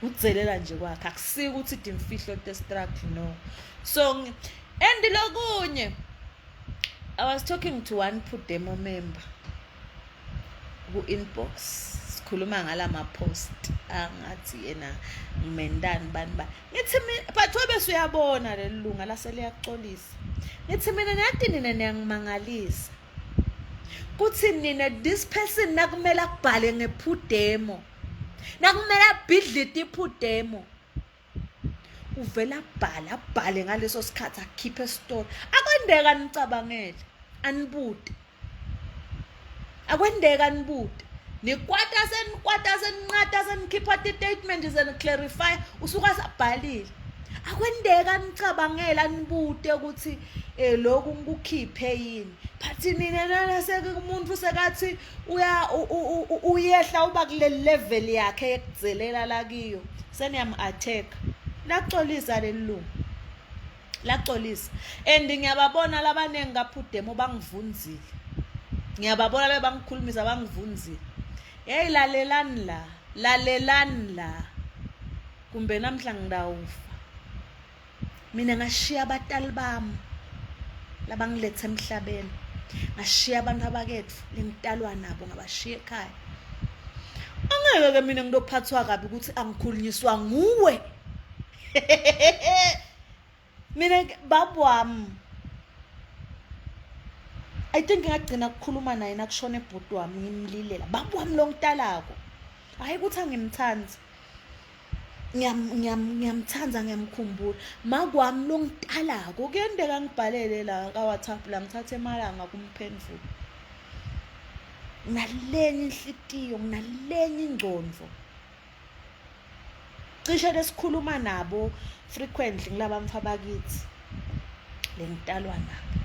udzelela nje kwakhe akusiko ukuthi timfihlo te-struggle no so and lokunye i was talking to one pudemo member ku-inbox sikhuluma ngala ma-post angathi yena ngimendani bani bani ngithi mina but wabe suyabona leli lunga lase liyaxolisa ngithi mina niyati nina niyangimangalisa kuthi nina this person nakumele akubhale ngephudemo nakumele abhidlite iphudemo uvela abhale abhale ngaleso sikhathi akhiphe esitori akwendeka nicabangele anibute akwendeka nibute nikwata senikwata seninqata senikhipha ti-statement seniclarify usuke asabhalile akwendeka nicabangela nibute ukuthi um lokhu ngikukhiphe yini but nina nana umuntu sekathi uya uyehla uba kule level yakhe yekudzelela lakiyo seniyam-attack laxolisa leli lungu laxolisa and ngiyababona labaningi kaphudemo bangivunzile ngiyababona le bangikhulumisa bangivunzile hey lalelani la lalelani la kumbe namhla ngidawufa mina ngashiya abatali bami labangilethe emhlabeni ngashiya abantu abakethu lengitalwa nabo ngabashiya ekhaya angeke ke mina ngidophathwa kabi ukuthi angikhulunyiswa nguwe mina babu wami I think ngagcina ukukhuluma naye nakushona ebhuti wami ngimlilela babu wami lo ngitalako hayi ukuthi angimthandi ngiyamthanda ngiyamkhumbula makwami lo ngitalako kuyendeka ngibhalele la ka-whatsapp la ngithathe emalanga kumphendvula nginalenye inhlitiyo nginalenye ingcondvo cishe lesikhuluma nabo frequently ngilaba mfa bakithi lengitalwa nabo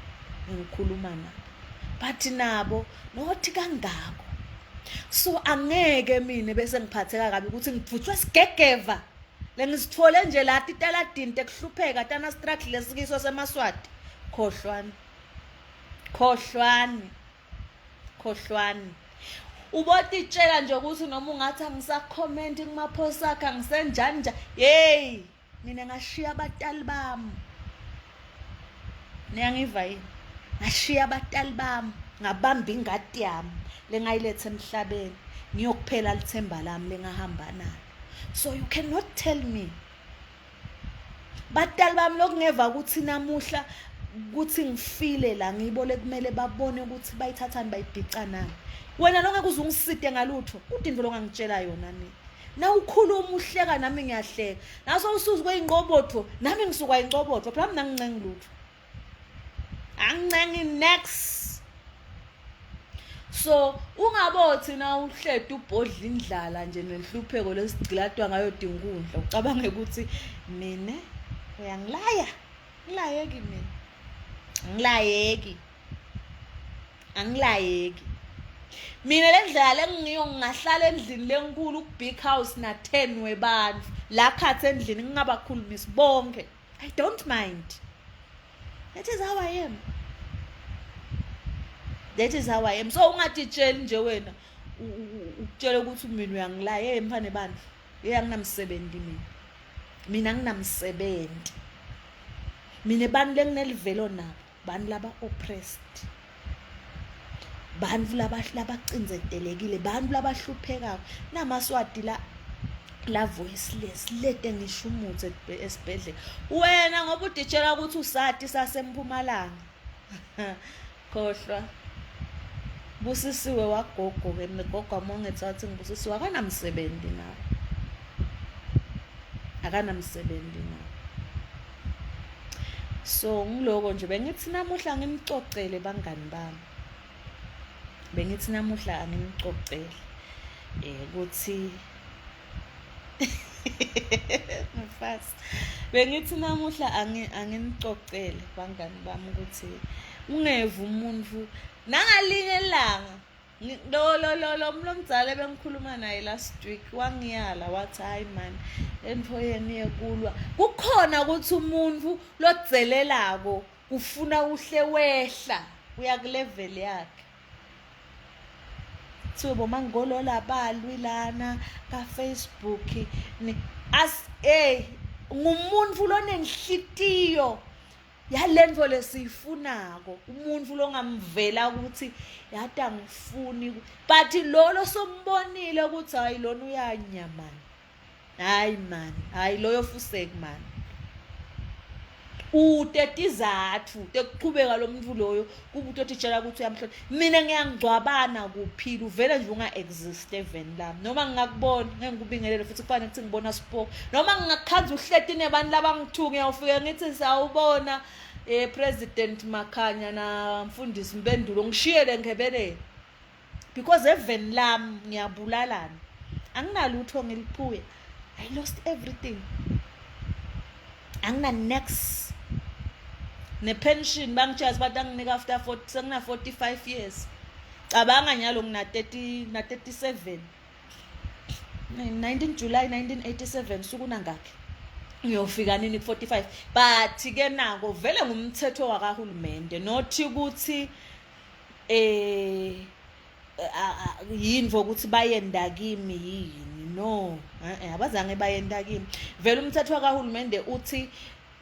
ngikhuluma nabo but nabo nothi kangako so angeke mina bese ngiphatheka kabi ukuthi ngivuthwe sigegeva lengisithole nje la titaladini tekuhlupheka tana struggle lesikiso semaswati khohlwani khohlwani khohlwani ubotitshela nje ukuthi noma ungathi angisakhomenti kumaphosi akhe angisenjani nje yeyi mina ngashiya abatali bami niyangiva yini ngashiya abatali bami ngabamba ingadi yami lengayiletha emhlabeni ngiyokuphela lithemba lami lengahamba nalo so you cannot tell me Batali bami lokungeva ukuthi namuhla ukuthi ngifile la ngiyibole kumele babone ukuthi bayithathani bayibhica nani. Wena lo ngeke uze ungiside ngalutho, kude into longangitshela yona mina. Na ukhuluma uhleka nami ngiyahleka. Naso usuzu kweyinqobotho nami ngisuka inqobotho phela mina ngincengi lutho. Angincengi next. So ungabothi na uhlede ubhodla indlala nje nenhlupheko lesigcilatwa ngayo dinkundla ucabange ukuthi mina uyangilaya ngilayeki mina ngilayeki angilayeki mina le ndlela lengiyo ngingahlala endlini lenkulu ku-big house na-10 webantu la khathi endlini ngingabakhulumisi bonke i don't mind that is how i am that is how i am so ungatitsheli nje wena ukutshela ukuthi mina uyangilaya hey mfane bandla hey anginamsebenzi mina mina anginamsebenzi mina abantu lenginelivelo nabo bantu laba oppressed bantu labacinzetelekile bantu labahluphekako namaswati la la voiceless lete ngisho umuthi esibhedlela wena ngoba uditshela ukuthi usati sasempumalanga khohlwa busisiwe wagogo ke mina gogo wami wangetha wathi ngibusisiwe akanamsebenzi nawe akanamsebenzi nawe so ngiloko nje bengithi namuhla ngimcocele bangani bami bengithi namuhla angimcocele. eh ukuthi mfasi bengithi namuhla anginicocele bangani bami ukuthi ungevi umuntu nangalinye ilanga lo lo lo lo mlomdzala ebengikhuluma naye last week wangiyala wathi hayi man lentfo yeni yekulwa kukhona ukuthi umuntu lodzelelako ufuna uhle wehla uya kulevel yakhe kuthiwe bomangolola balwi lana ka-facebook ni as ey ngumuntu lonenhlitiyo yalento lesiyifunako umuntu longamvela ukuthi yathi angifuni but lolo sombonile ukuthi hayi lona uyanya mani hayi mani hayi loyo fuseki mani ute tizathu tekuchubeka lo muntu loyo kuba utotitshela ukuthi uyamhlola mina ngiyangcwabana kuphila uvele nje unga-exist eveni lami noma ngingakubona ngeke ngikubingelele futhi kufanele ukuthi ngibona sipoko noma ngingakukhanza uhleti nebantu labangithuki ngiyawufike ngithi sawubona um president makhanya namfundisi mpendulo ngishiyele ngebelele because eveni lami ngiyabulalana anginalutho ngiliphuya i lost everything angina next nepension bangitshela bathi anginika after 40 sengina 45 years cabanga nyalo ngina 30 na 37 19 July 1987 suku nangakhi ngiyofika nini ku-45 but ke nako vele ngumthetho wakahulumende not ukuthi eh yini ukuthi bayenda kimi yini no eh abazange bayenda kimi vele umthetho wakahulumende uthi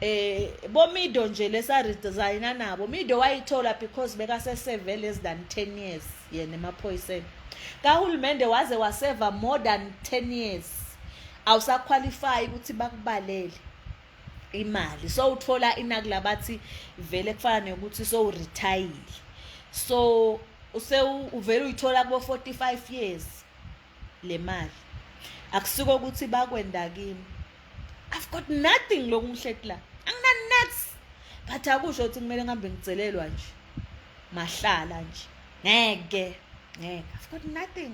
eh bomido nje lesa redesigner nabo mido wayithola because bekaseseve less than 10 years yena emaphoyiseni kahulumende waze waseva more than 10 years awusaqualify ukuthi bakubalele imali so uthola inaki labathi vele kufana nokuthi so retire so use uvele uyithola kubo 45 years le mali akusiko ukuthi bakwenda kimi i've got nothing lokungihleti la angina nuts but akusho ukuthi kumele ngihambe ngidzelelwa nje mahlala nje ngeke ngeke i've got nothing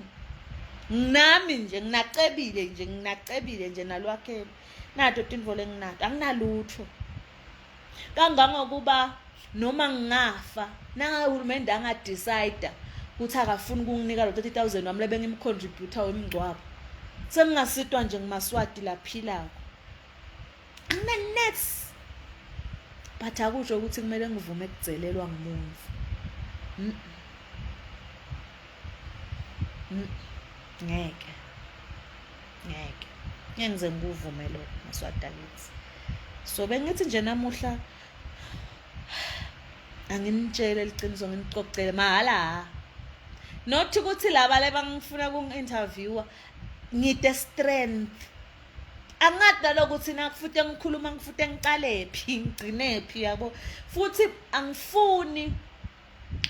nami nje nginacebile nje nginacebile nje nalwakhelo nato tintfo lenginato anginalutho kangangokuba noma ngingafa nangabe uhulumende angadecide ukuthi akafuni ukunginika lo 30000 wami lebe ngimcontributor wemngcwabo sengingasitwa nje ngimaswati laphilako angina-nets but akusho ukuthi kumele ngivume kudzelelwa ngumuntu ngeke ngeke ngeke ngize ngikuvume lokho maswati akithi so bengithi nje namuhla anginitshele liqiniso nginicocele mahhala not ukuthi laba lebangifuna kungi-interviewa ngide strength angathi nalokuthi nakufuthi ngikhuluma ngifute ngiqalephi ngigcinephi yabo futhi angifuni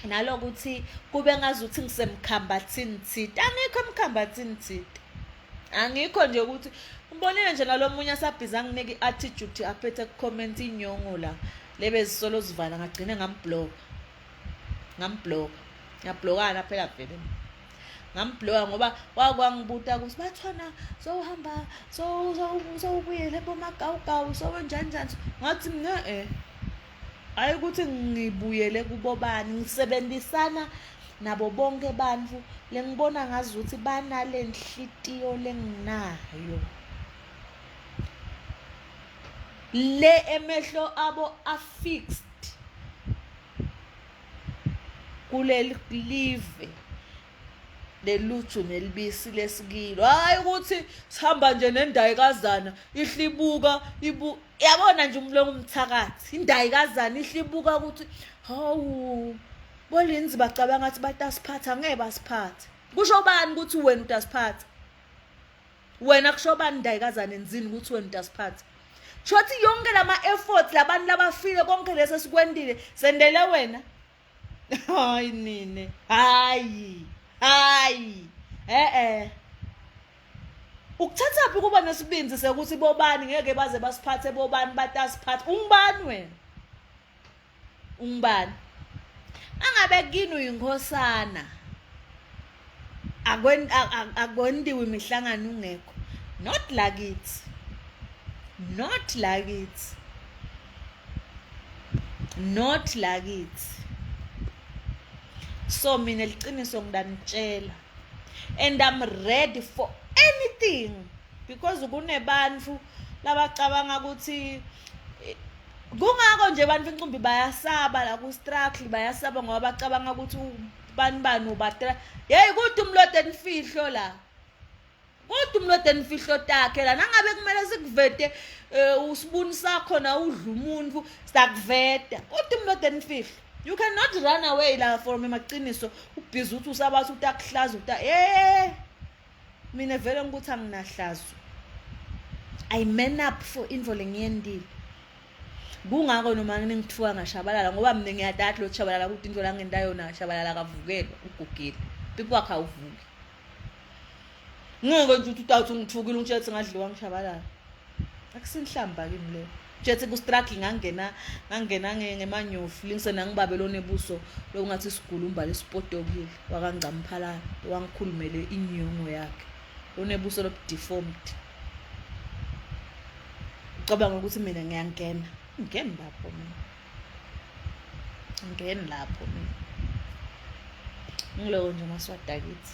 nalokuthi kube ngazuthi ngisemkhambathini thita angikho emkhambathini thita angikho nje ukuthi umbonile nje nalomunye asabhizi anginike i-attitude aphethe kucomment inyongo la lebezisolo zivala ngagcine ngambloka ngambloka ngablokana phela vele ngambloka ngoba wakwangibuta ukuthi bathona sowuhamba sowubuyele bomagawugawu sowenjani njani ngathi mina eh hayi ukuthi ngibuyele kubobani ngisebenzisana nabo bonke abantu lengibona ngazuthi banale nhlitiyo lenginayo le emehlo abo afixed kuleli live leluju nelibisi lesikilo hayi ukuthi sihamba nje nendayikazana ihlibuka ibu yabona nje umlomo umthakathi indayikazana ihlibuka ukuthi hawu bolinzi bacabanga ngathi batasiphatha ngeke basiphathe kusho bani ukuthi wena utasiphatha wena kusho bani ndayikazana enzini ukuthi wena utasiphatha shothi yonke lama efforts labantu labafile konke lesi esikwendile sendele wena hayi nine hayi hayi eh eh ukuthathaphi kuba nesibindi sekuthi bobani ngeke baze basiphathe bobani batasiphatha ungubani wena ungubani angabe kini uyinkhosana Akwentiwe imihlangano ungekho. Not lakithi. Not lakithi. Not lakithi. So mina liqiniso ngidanitshela and I'm ready for anything because kunebantu labacabanga ukuthi eh, kungako nje abantu incumbi bayasaba la ku struggle bayasaba ngoba bacabanga ukuthi bani bani ubatra hey kude umlode enifihlo la kodwa umlode enifihlo takhe la nangabe kumele sikuvete eh, usibuni sakho na udla umuntu sakuveta kodwa umlode enifihlo you cannot run away la from emaqiniso ubhizi uthi usabathi utakuhlaza uta eh mina vele ngikuthi anginahlazo i man up for info lengiyendile kungako noma ningithuka ngashabalala ngoba mina ngiyadati lo shabalala ukuthi into la ngenta yona shabalala akavukelwa ugugile pipi wakhe awuvuki ngeke nje uthi utawuthi ungithukile ungitshela ukuthi ngadliwa ngishabalala akusinhlamba kimi leyo tshethe ku-struggle ngangena ngangena ngemanyofu lingise nangibabe lonebuso lokungathi isigulumba lesipotokile wakangcamphalana wangikhulumele inyongo yakhe lonebuso lobudeformed ucabanga ukuthi mina ngiyangena ngeni lapho mina ngeni lapho mina ngiloko nje maswadakithi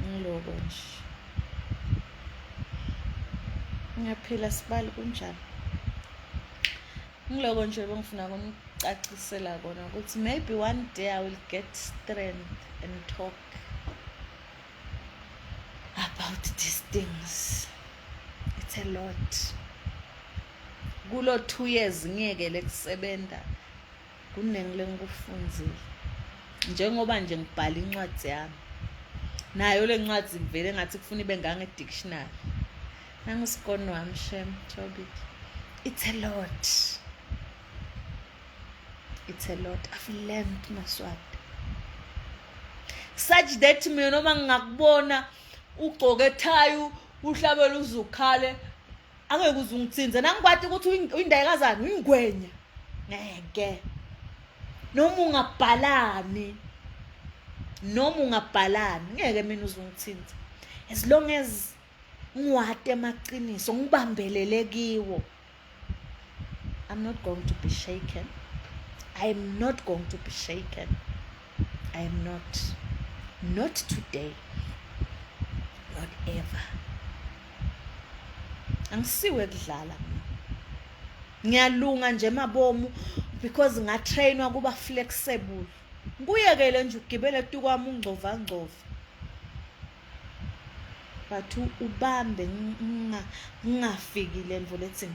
ngiloko nje ngiyaphila sibali kunjalo ngiloko nje bengifuna kunicacisela kona ukuthi maybe one day i will get strength and talk about these things it's a lot kulo 2 years ngiyekele kusebenza kuningi lengikufundzile njengoba nje ngibhala incwadi yami nayo le ncwadi vele ngathi kufuna ibe ngange-dictionary nangisikoni wami shem Toby it's a lot it's a lot i've learned maswati such that mina noma ngingakubona ugcoke thayi uhlabele uzukhale angeke uze ungithinze nangikwati ukuthi uyindayikazana uyingwenya ngeke noma ungabhalani noma ungabhalani ngeke mina uze ungithinze as long as ngiwate amaqiniso ngibambelele kiwo i'm not going to be shaken i am not going to be shaken i am not not today not ever angisiwe kudlala mina ngiyalunga nje mabomu because ngatrainwa kuba flexible ngikuyekele nje ugibele tukwami ungcova ngcova but ubambe ngingafiki lento lethi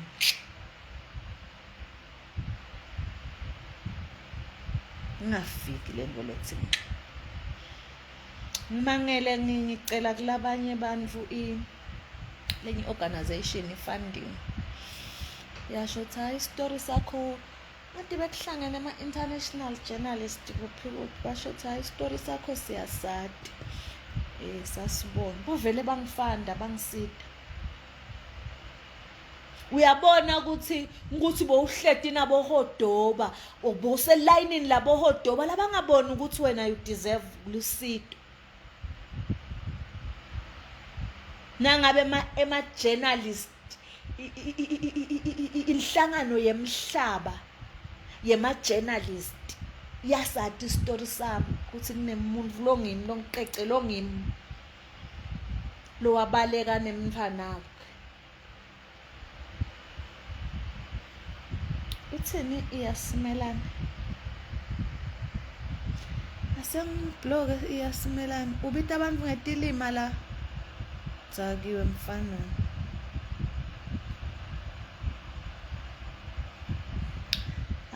ngingafiki lento lethi ngimangele ngicela kulabanye abantu i lenye organization i-funding yasho ukuthi hayi isitori sakho ngathi bekuhlangene ama-international journalist kuphi kuphi basho ukuthi hayi isitori sakho siyasati um sasibona bavele bangifanda bangisida uyabona ukuthi ukuthi bowuhleti nabohodoba ubuselayinini labohodoba labangaboni ukuthi wena you deserve lusito nangabe ema-journalist inhlangano yemhlaba yema-journalist yasati isitori sami ukuthi kunemuntu longimi longiqece longimi lowabaleka nemntfanakhe Uthini iyasimelana? Asengibloke iyasimelana. Ubita abantu ngetilima la. Dzakiwe mfana.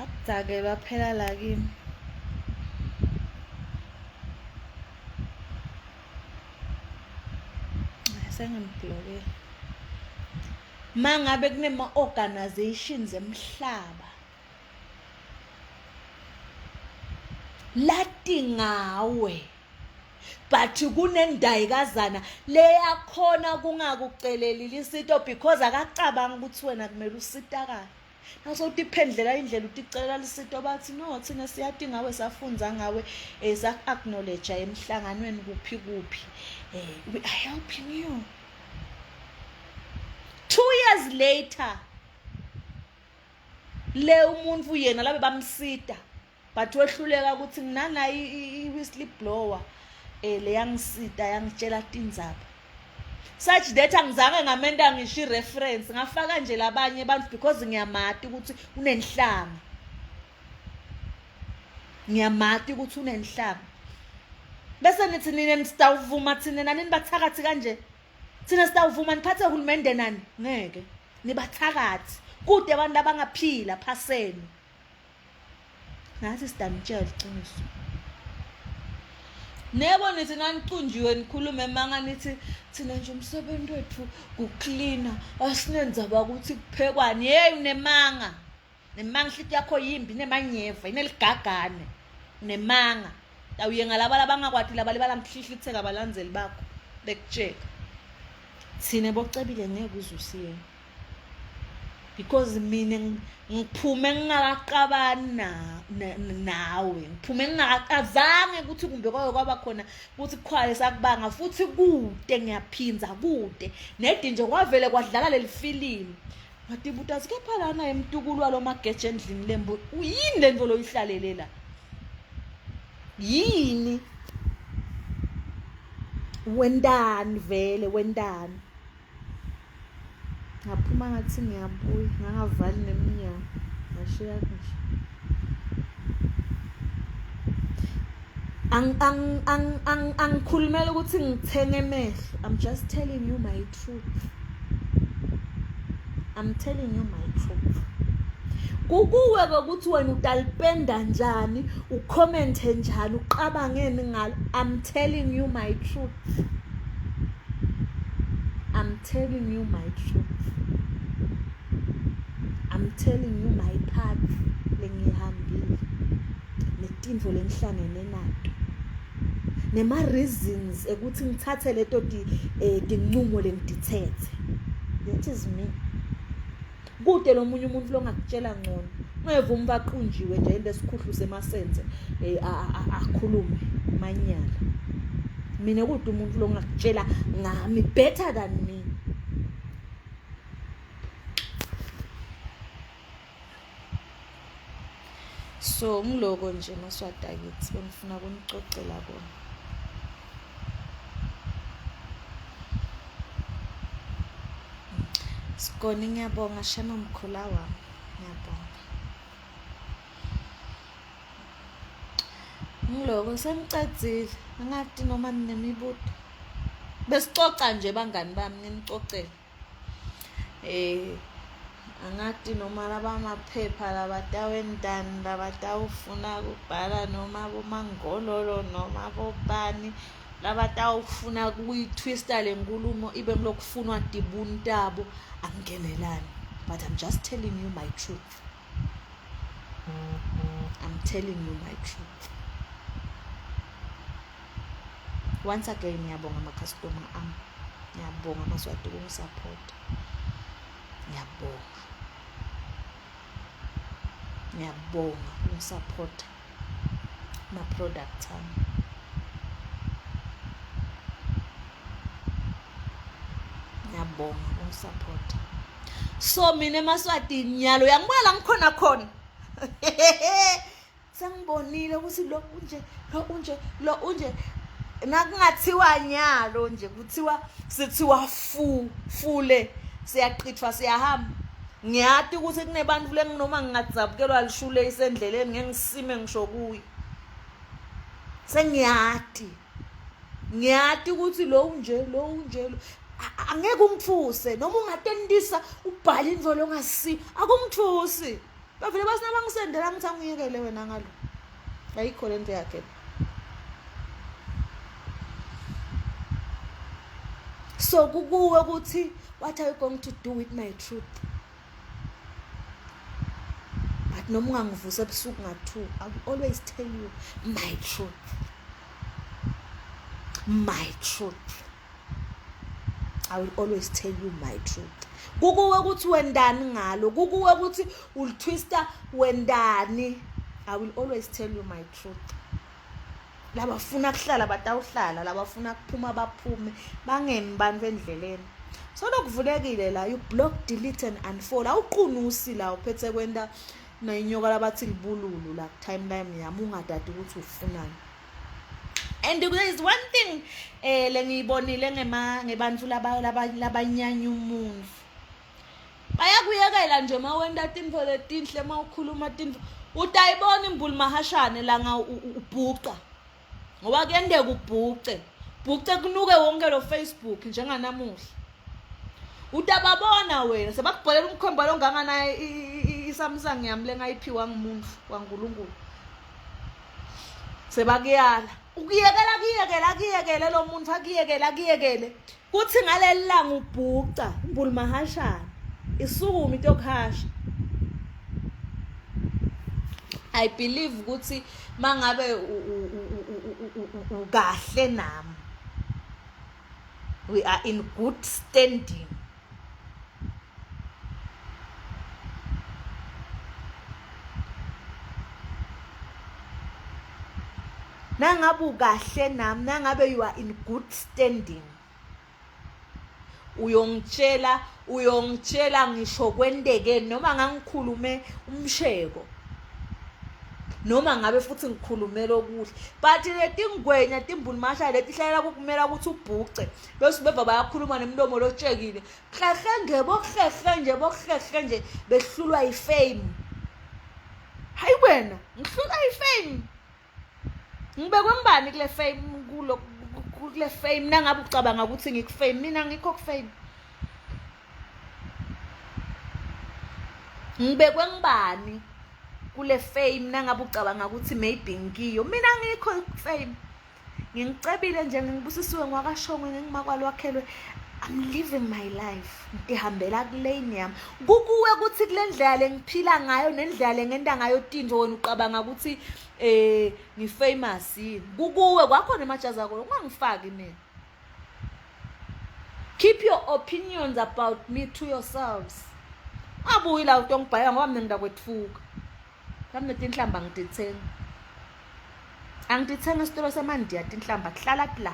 Akudzakelwa phela la kimi. Sengimblokile. Mangabe kunema organizations emhlaba lati ngawe but kunendayikazana leyakhona kungakuceleli lisito because akacabanga ukuthi wena kumele usitakale. Nawusewutiphendlela indlela uticelela lusito bathi no thina siyati ngawe safundza ngawe eh, saku-acknowledge emhlanganweni kuphi kuphi eh, we are helping you. 2 years later le umuntu yena labe bamsita but wehluleka ukuthi nginanayo i-whistle blower eh leyangisita yangitshela tindzaba such that angizange ngamenta ngisho i-reference ngafaka nje labanye abantu because ngiyamati ukuthi unenhlanga ngiyamati ukuthi unenhlanga bese nithi nina nisitawuvuma thina nani nibathakathi kanje thina sitawuvuma niphathe uhulumende nani ngeke nibathakathi kude abantu abangaphila phaseni Nathi sitamtshela iqiniso. Nebo nithi nanicunjiwe nikhulume emanga nithi thina nje umsebenzi wethu kuklina asinenzaba ukuthi kuphekwani. Hey unemanga. Nemanga inhlitiyo yakho yimbi inemanyeva ineligagane. Unemanga. Awuye ngalaba labangakwati laba libala ngihlihlitheka abalandzeli bakho bekutsheka. Thina bocebile ngeke uze usiyeke. Because mina ngiphume ngingakaqabani nawe ngiphume ngingakazange ukuthi kumbe kwake kwaba khona ukuthi kukhwale sakubanga futhi kude ngiyaphinza kude nedi nje kwavele kwadlala leli filimu ngatibuta kepha lana emtukulu walo mageje endlini lembo yini le nto loyihlalele la yini wendani vele wendani Ngaphuma ngathi ngiyabuya ngangavali neminyango ngashiya nje. Angikhulumela ukuthi ngithenge emehlo. I'm just telling you my truth. I'm telling you my truth. Kukuwe ke ukuthi wena utalipenda njani, ucommente njani, uqabangeni ngalo. I'm telling you my truth. I'm telling you my truth. I'm telling you my path lengihambile netintfo lengihlangene nato nema reasons ekuthi ngithathe leto eh, tincumo lengitithethe that is me Kude lomunye umuntu longakutshela ngcono. Ungeve umuntu aqunjiwe nje into esikhuhlu semasense eh, akhulume manyala. Mina kude umuntu longakutshela ngami better than me. So ngiloko nje maswati akithi bengifuna kunicocela kona. Sigoni ngiyabonga shema mkhula wami ngiyabonga. Ngiloko sengicedzile angati noma ninemibuto. Besicoca nje bangani bami nginicocele. Eh angati noma labamaphepha labatawentani labatawufuna kubhala noma bomangololo noma bobani labatawufuna kuyitwista le nkulumo ibe kulokufunwa tibuni tabo angingenelani but i'm just telling you my truth i'm telling you my truth once again ngiyabonga amakhastoma ami ngiyabonga amaswati ukungisapota ngiyabonga ngiyabonga ukungisapota ma-product ami ngiyabonga ukungisapota so mina emaswatini nyalo uyangibona la ngikhona khona sengibonile ukuthi lo unje lo unje lo unje nakungathiwa nyalo nje kuthiwa sithiwa fu fule siyaqithwa siyahamba ngiyati ukuthi kunebantu lenginoma ngingadzabukelwa lishule isendleleni ngeke ngisime ngisho kuyo sengiyati ngiyati ukuthi lo unje lo unje angeke ungithuse noma ungatendisa ubhale into longasi akungithusi Bavele basina bangisendela ngithi angiyekele wena ngalo. Ayikho lento yakhe. So kukuwe ukuthi what are you going to do with my truth? But noma ungangivusa ebusuku nga-2, I will always tell you my truth. My truth. I will always tell you my truth. Kukuwe ukuthi wendani ngalo, kukuwe ukuthi ulitwista wendani. I will always tell you my truth. Labafuna kuhlala batawuhlala, labafuna kuphuma baphume, bangemi bantu endleleni. So lokuvulekile la you block, delete and unfollow. Awuqunusi la uphethe kwenta nayinyoka labathi libululu la timeline yami ungadadi ukuthi ufunani. And there is one thing eh lengiyibonile ngema ngebantfu laba labanyanya umuntfu. Bayakuyekela nje mawenta tintfo letinhle mawukhuluma tintfo utayibona imbulu mahashane langa ubhuca. Ngoba kuyenteka ubhuce. Bhuce kunuke wonke lo Facebook njenganamuhla. Utababona wena sebakubholela umkhomba longangana iSamsung yami lengayiphiwa ngumuntu waNkulunkulu. Sebakuyala. Ukuyekela kuyekela kuyekele lo muntu akuyekela akuyekele. Kuthi ngaleli langa ubhuca umbulu mahashana. Isukuma itokuhasha. I believe ukuthi mangabe ukahle nami we are in good standing nangabe ukahle nami nangabe you are in good standing uyongitshela uyongitshela ngisho kwentekeni noma ngangikhulume umsheko noma ngabe futhi ngikhulumela okuhle but letingwenya timbulumasha letihlalela kukumela ukuthi ubhuce bese beva bayakhuluma nemlomo lotshekile hlehle nje bokuhlehle nje bokuhlehle nje behlulwa yifame hayi wena ngihlulwa yifame ngibekwe ngibani kule fame kulo kule fame nangabe ucabanga ukuthi ngikufame mina ngikho kufame ngibekwe ngibani kule fame nangabe ucabanga ukuthi maybe ngiyo mina ngikho fame ngingicebile nje ngibusisiwe ngwakashongwe ngingimakwalwakhelwe I'm living my life ngihambela kulane yami kukuwe ukuthi kule ndlela lengiphila ngayo nendlela lengenta ngayo tintfo wena ucabanga ukuthi eh ngifamous yini kukuwe kwakhona emajazi akho ungangifaki mina keep your opinions about me to yourselves ungabuyi la utongibhayela ngoba mina ngidakwethuka mhlawumbe tinhlamba ngitithenga angitithenga esitolo semandiya tinhlamba kuhlala pla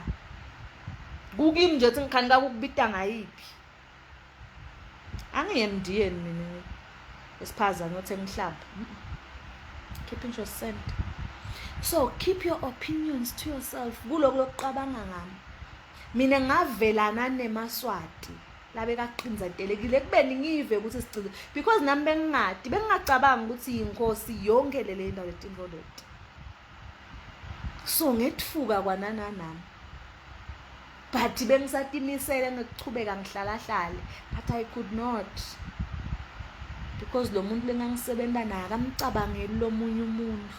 kukimi nje ukuthi ngikhanika kukubita ngayiphi angiye emndiyeni mina esiphaza ngiyothenga inhlamba keep in your cent so keep your opinions to yourself kuloko lokuqabanga ngami mina ngavelana nemaswati labekaqinzetelekile ekubeni ngive ukuthi sigcine because nami bengingadi bengingacabangi ukuthi yinkosi yonke le ndawo letinto leti so ngethuka kwanana nami but bengisatimisele ngekuchubeka ngihlalahlale but i could not because lo muntu lengangisebenza naye akamcabangeli lomunye umuntu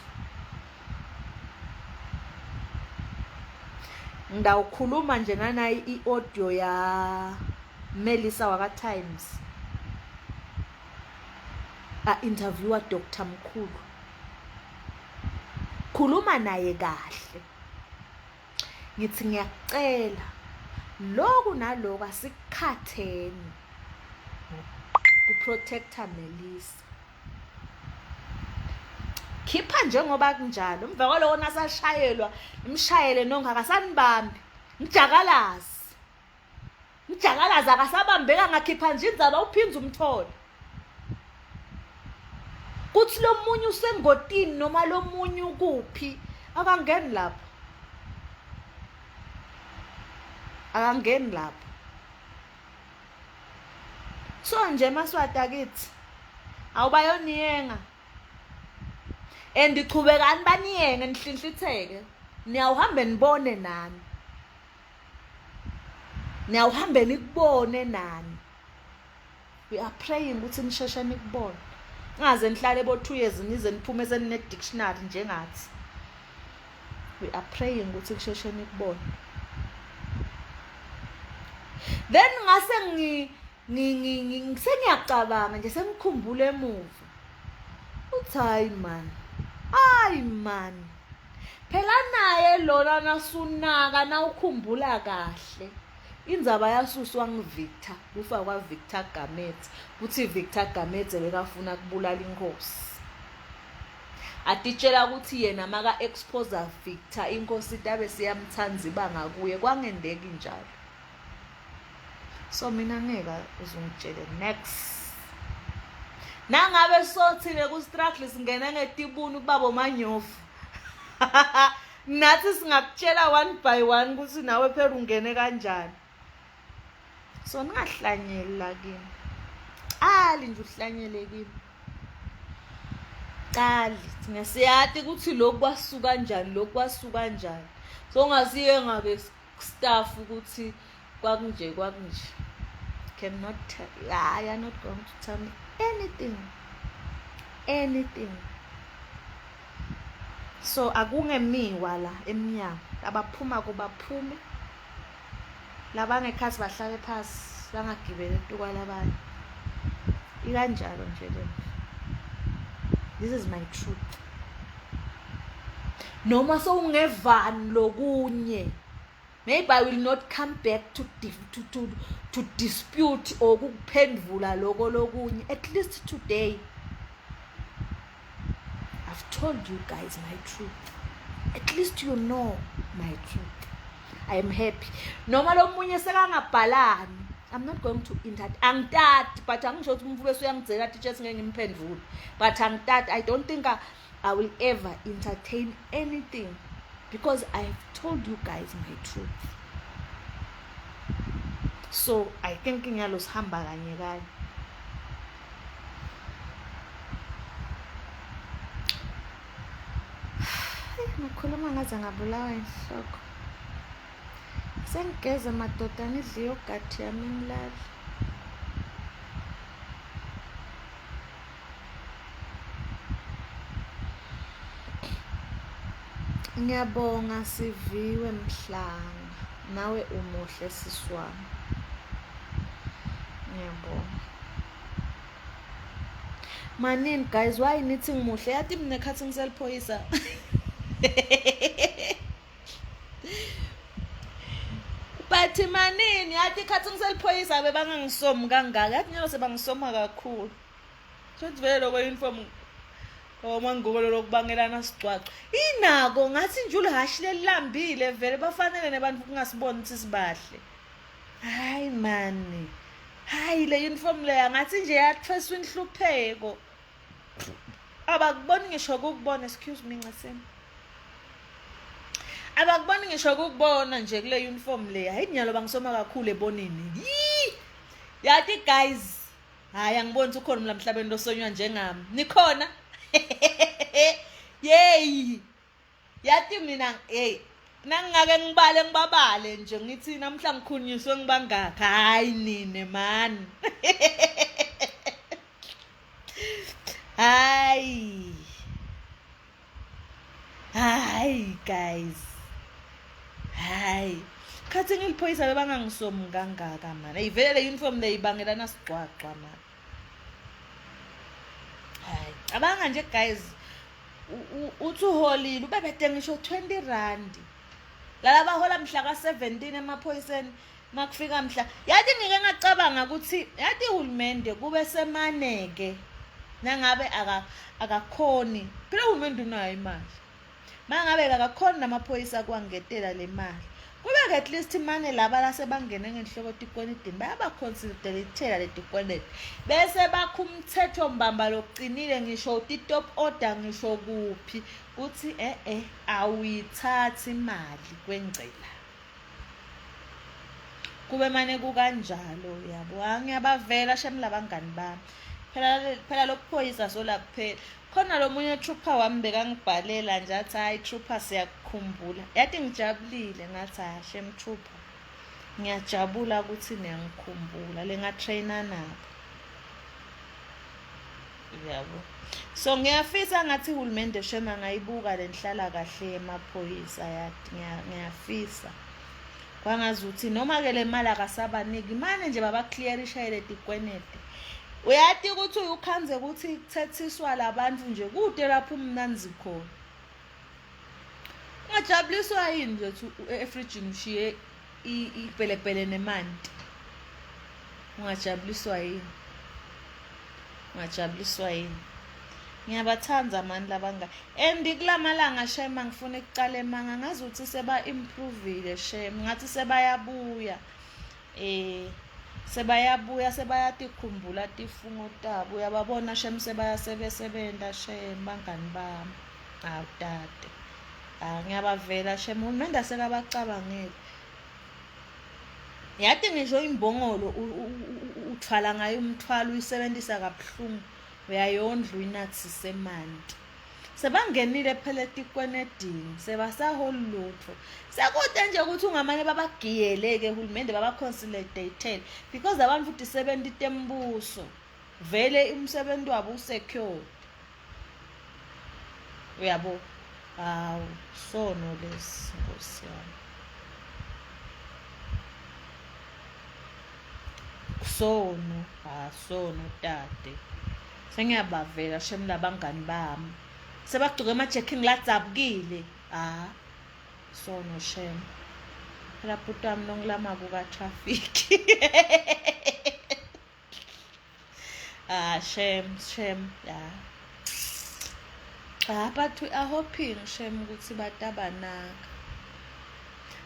ngidawukhuluma nje nganayi i-audio ya Melissa waka Times a interviewer Dr Mkhulu khuluma naye kahle ngithi ngiyakucela lokhu naloku asikukhatheni kuprotector Melissa khipha njengoba kunjalo emva kwaloko nasashayelwa nimshayele nonke akasanibambi mjakalazi mjakalazi akasabambeka ngakhipha nje indzaba uphinde umthole kuthi lomunye usengotini noma lomunye ukuphi akangeni lapho akangeni lapho so nje maswati akithi awubayoniyenga and chubekani baniyenge nihlinhlitheke niyawuhambe nibone nani niyawuhambe nikubone nani we are praying ukuthi nisheshe nikubone ngaze nihlale bo 2 years nize niphume senine dictionary njengathi we are praying ukuthi kusheshe nikubone then ngase ngi ngisengiyacabanga nje sengikhumbula emuva uthi hayi man hayi man phela naye lona nasunaka nawukhumbula kahle. Indzaba yasuswa nguVictor, kufa kwaVictor Gamedze, kutsi Victor Gamedze bekafuna kubulala inkhosi. Atitshela ukuthi yena maka-exposa Victor inkosi itabe siyamthanda iba ngakuye, kwangendeki njalo. So mina ngeke uzungitshele next. Nangabe sothile ku-struggle singene ngetibunu kubabo manyofu. Nathi singakutshela one by one ukuthi nawe phela ungene kanjani. So ningahlanyeli la kimi. Cali nje uhlanyele kimi. Cali thina siyati ukuthi lokhu kwasuka kanjani lokhu kwasuka kanjani. So ungasiye ngabe staff ukuthi kwakunje kwakunje. Cannot tell. Ah, you're not going to tell me anything. Anything. So akungemiwa la emnyango. Abaphuma kubaphume. Labangekhathi bahlale phasi bangagibeli etukwa labanye. Ikanjalo nje le. This is my truth. Noma sowungevani lokunye. Maybe I will not come back to to to to dispute or ukuphendvula lokho lokunye. At least today I've told you guys my truth. At least you know my truth. I am happy. Noma lo munye sekangabhalani. I'm not going to inter angitati but angisho ukuthi umfube usuyangizela teacher singeke ngimphendvule. But angitati I don't think I, I will ever entertain anything because I have told you guys my truth. So I think ngiyalo sihamba kanye kanye. Ngakhuluma ngaze ngabulawa inhloko. Sengigeze madoda ngidle yogathi yami ngilale. Ngiyabonga Siviwe Mhlanga. Nawe umuhle sisi wami. Ngiyabonga. Manini guys, why nithi ngimuhle? Yathi mina khathi ngiseliphoyisa. But manini yathi khathi ngiseliphoyisa bebangangisomi kangaka. Yathi nyalo sebangisoma kakhulu. Shothi vele lokho uniform omangubo lokubangelana sigcwaco. Inako ngathi nje ulihashi lelilambile vele bafanele nebantu kungasiboni ukuthi sibahle. Hayi mani. Hayi le uniform leya ngathi nje yathweswa inhlupheko. Abakuboni ngisho ukukubona excuse me nceseni. Abakuboni ngisho ukukubona nje kule uniform leya. Hayi nyalo bangisoma kakhulu ebonini. Yii! Yathi guys, hayi angiboni ukuthi ukhona umla emhlabeni losonywa njengami. Nikhona? Yey! Yathi mina hey nangingake ngibale ngibabale nje ngithi namhla ngikhunyiswe ngibangakhi hayi nine mani hayi hayi guys hayi khathi ngiliphoyisa bebangangisomi kangaka mani eyi vele le uniform le ibangelana sigcwagcwa mani hayi cabanga nje guys uthi uholile ubebede ngisho 20 rand lala bahola mhla ka-17 emaphoyiseni makufika mhla yathi ngike ngacabanga ukuthi yathi uhulumende kube semaneke nangabe akakhoni phela uhulumende unayo imali Mangabe akakhoni namaphoyisa kwangetela le mali. Kube-ke at least mane laba lasebangene ngenhloko etikwenedini bayabakhonsidelithela letikwelede bese bakha umthetho mbamba lokuqinile ngisho ti-top order ngisho kuphi kuthi e-e awuyithathi imali kwengcela kube mane kukanjalo yabo angiyabavela shem labangani bami phela phela lokuphoyisa sola kuphela Khona lo munye trooper wami bekangibhalela nje athi hayi trooper siyakukhumbula. Yathi ngijabulile ngathi ha shem trooper. Ngiyajabula ukuthi niyangikhumbula le ngatraina nabo. Yabo. So ngiyafisa ngathi uhulumende shem angayibuka le nhlala kahle yemaphoyisa yathi ngiyafisa. Kwangazuthi noma ke le mali akasabaniki mane nje baba clear ishayele tikwenete. Uyati ukuthi uyukhanze ukuthi kuthethiswa labantu nje kude lapho umnanzi khona. Ungajabuliswa yini nje uthi efrijini ushiye ipelepele nemanti ungajabuliswa yini ungajabuliswa yini ngiyabathanda mani labanga and kulamalanga shem angifuni ukucala emanga ngazi ukuthi seba improvile shem ngathi sebayabuya eh sebayabuya sebayatikhumbula tifungo tabo uyababona shem sebayasebesebenta shem bangani bami awu dade ah ngiyabavela shem uhulumende asekabacabangele yati ngisho imbongolo uthwala ngayo umthwalo uyisebenzisa kabuhlungu uyayondla uyinathise emanti sebangenile phela etikwenedini sebasaholi lutho sekude nje ukuthi ungamane babagiyele-ke hulumende babaconsolidate because abantu futhi sebenta itembuso vele umsebenzi wabo usecured uyabo hawu sono lesi nkosi yami sono ha sono tate sengiyabavela shem labangani bami sebagcoke emajekhi ngiladzabukile ha sono shem phela bhuti wami nongilama kuka-traffic ah shame shame yeah ah but we are hoping shame ukuthi batabanaka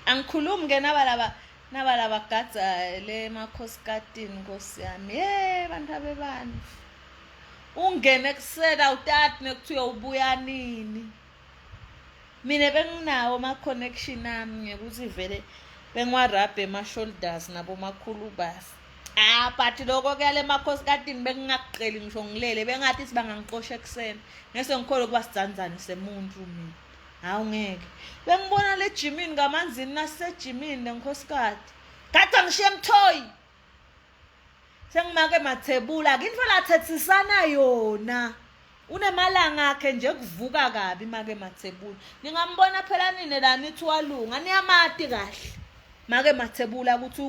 angikhulumi ke nabalaba nabalaba gadza le emakhosikatin nkosi yami ye bantu abebantu ungene kusela utati nekuthiwa ubuya nini mina benginawo ama-connection ami ngekuthi vele bengiwarabhe ema-shoulders nabomakhulu basi ah but lokho kuyale makhosikatini bengingakuqeli ngisho ngilele bengathi siba ngangiqosha ekuseni ngese ngikhole ukuba sidzandzane semuntu mina hawu ngeke bengibona le jimini kamanzini nasejimini lenkosikati kade ngishiye emthoyi sengimake mathebula ke into lathethisana yona unemalanga akhe nje kuvuka kabi make mathebula ningambona phela nine la nithi walunga niyamati kahle make mathebula ukuthi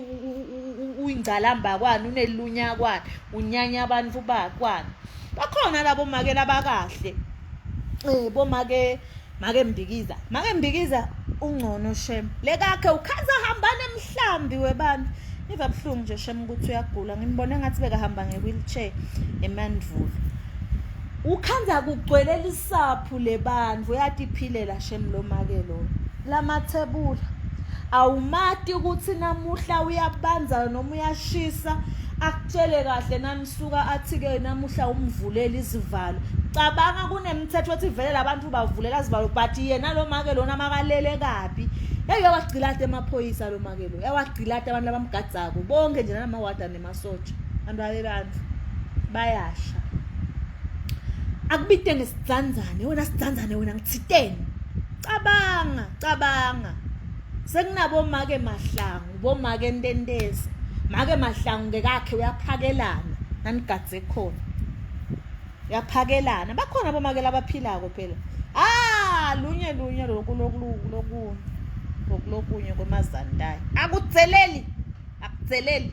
uyingcalamba kwani unelunya kwani unyanya abantu bakwani bakhona labo make labakahle eh bomake make mbikiza make mbikiza ungcono shem lekakhe ukhaza hamba nemhlambi webantu iva buhlungu nje shem ukuthi uyagula ngimbone ngathi bekahamba nge-wheelchair emandvulo ukhanza kugcwele lisaphu lebantu uyatiphilela shem lo make lo lamathebula awumati ukuthi namuhla uyabanza noma uyashisa akutshele kahle nanisuka athi-ke namuhla umvulele izivalo cabanga kunemithetho ethi vele labantu bavulela izivalo but yena lo make lona makalele kabi hey uyawagcilata emaphoyisa lo make lo uyawagcilata abantu abamgadzako bonke nje namawada nemasotsha abantu abebantu bayasha akubite ngesidzandzane wena sidzandzane wena ngithiteni cabanga cabanga sekunabomake mahlangu bomake ntenteza make mahlangu ngekakhe uyaphakelana nanigadze khona uyaphakelana bakhona bomake labaphilako phela ah lunye lunye loku lokunye lokunye kwemazantayi akudzeleli akudzeleli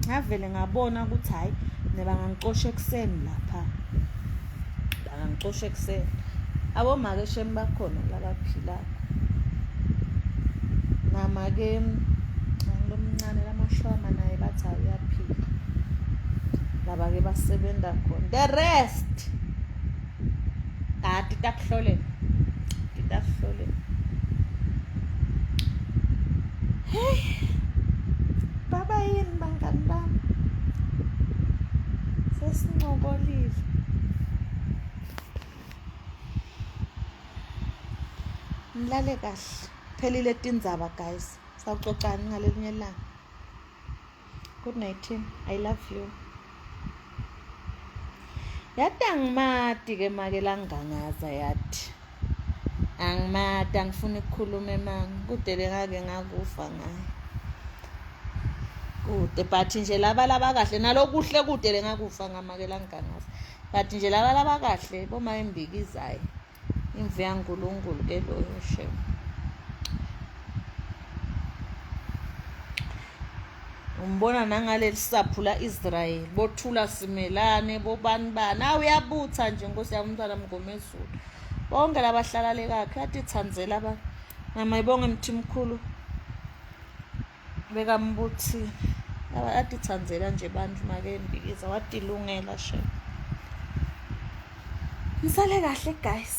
ngavele ngabona ukuthi hayi nebangangicosha ekuseni lapha bangangicosha ekuseni abomake shemi bakhona labaphilako namake lomncane lamashwama naye bathi hayi uyaphila laba-ke basebenza khona the rest ah titakuhlolela titakuhlolela hey baba yini bangani bami sesincokolile nilale kahle phelile tindzaba guys sawuxoxani ngalelinye ilanga good night team i love you yathi angimati ke make langangaza yathi angimati angifuni ukukhuluma emanga kude lengake ngakufa ngayo kude but nje laba labakahle nalokuhle kude lengakufa ngamake langangaza but nje laba labakahle boma embikizayo imvu yaNkulunkulu ke loyo shem umbona nangaleli saphu la-Israyeli bothula simelane bobani bani awu uyabutha nje nkosi yami umntwana mngomezulu bonke labahlala lekakhe uyatithandzela abantu nama ibonge mthimkhulu. Bekambuthile. Atitsandzela nje bantfu make Mbikiza watilungela she. Nisale kahle guys.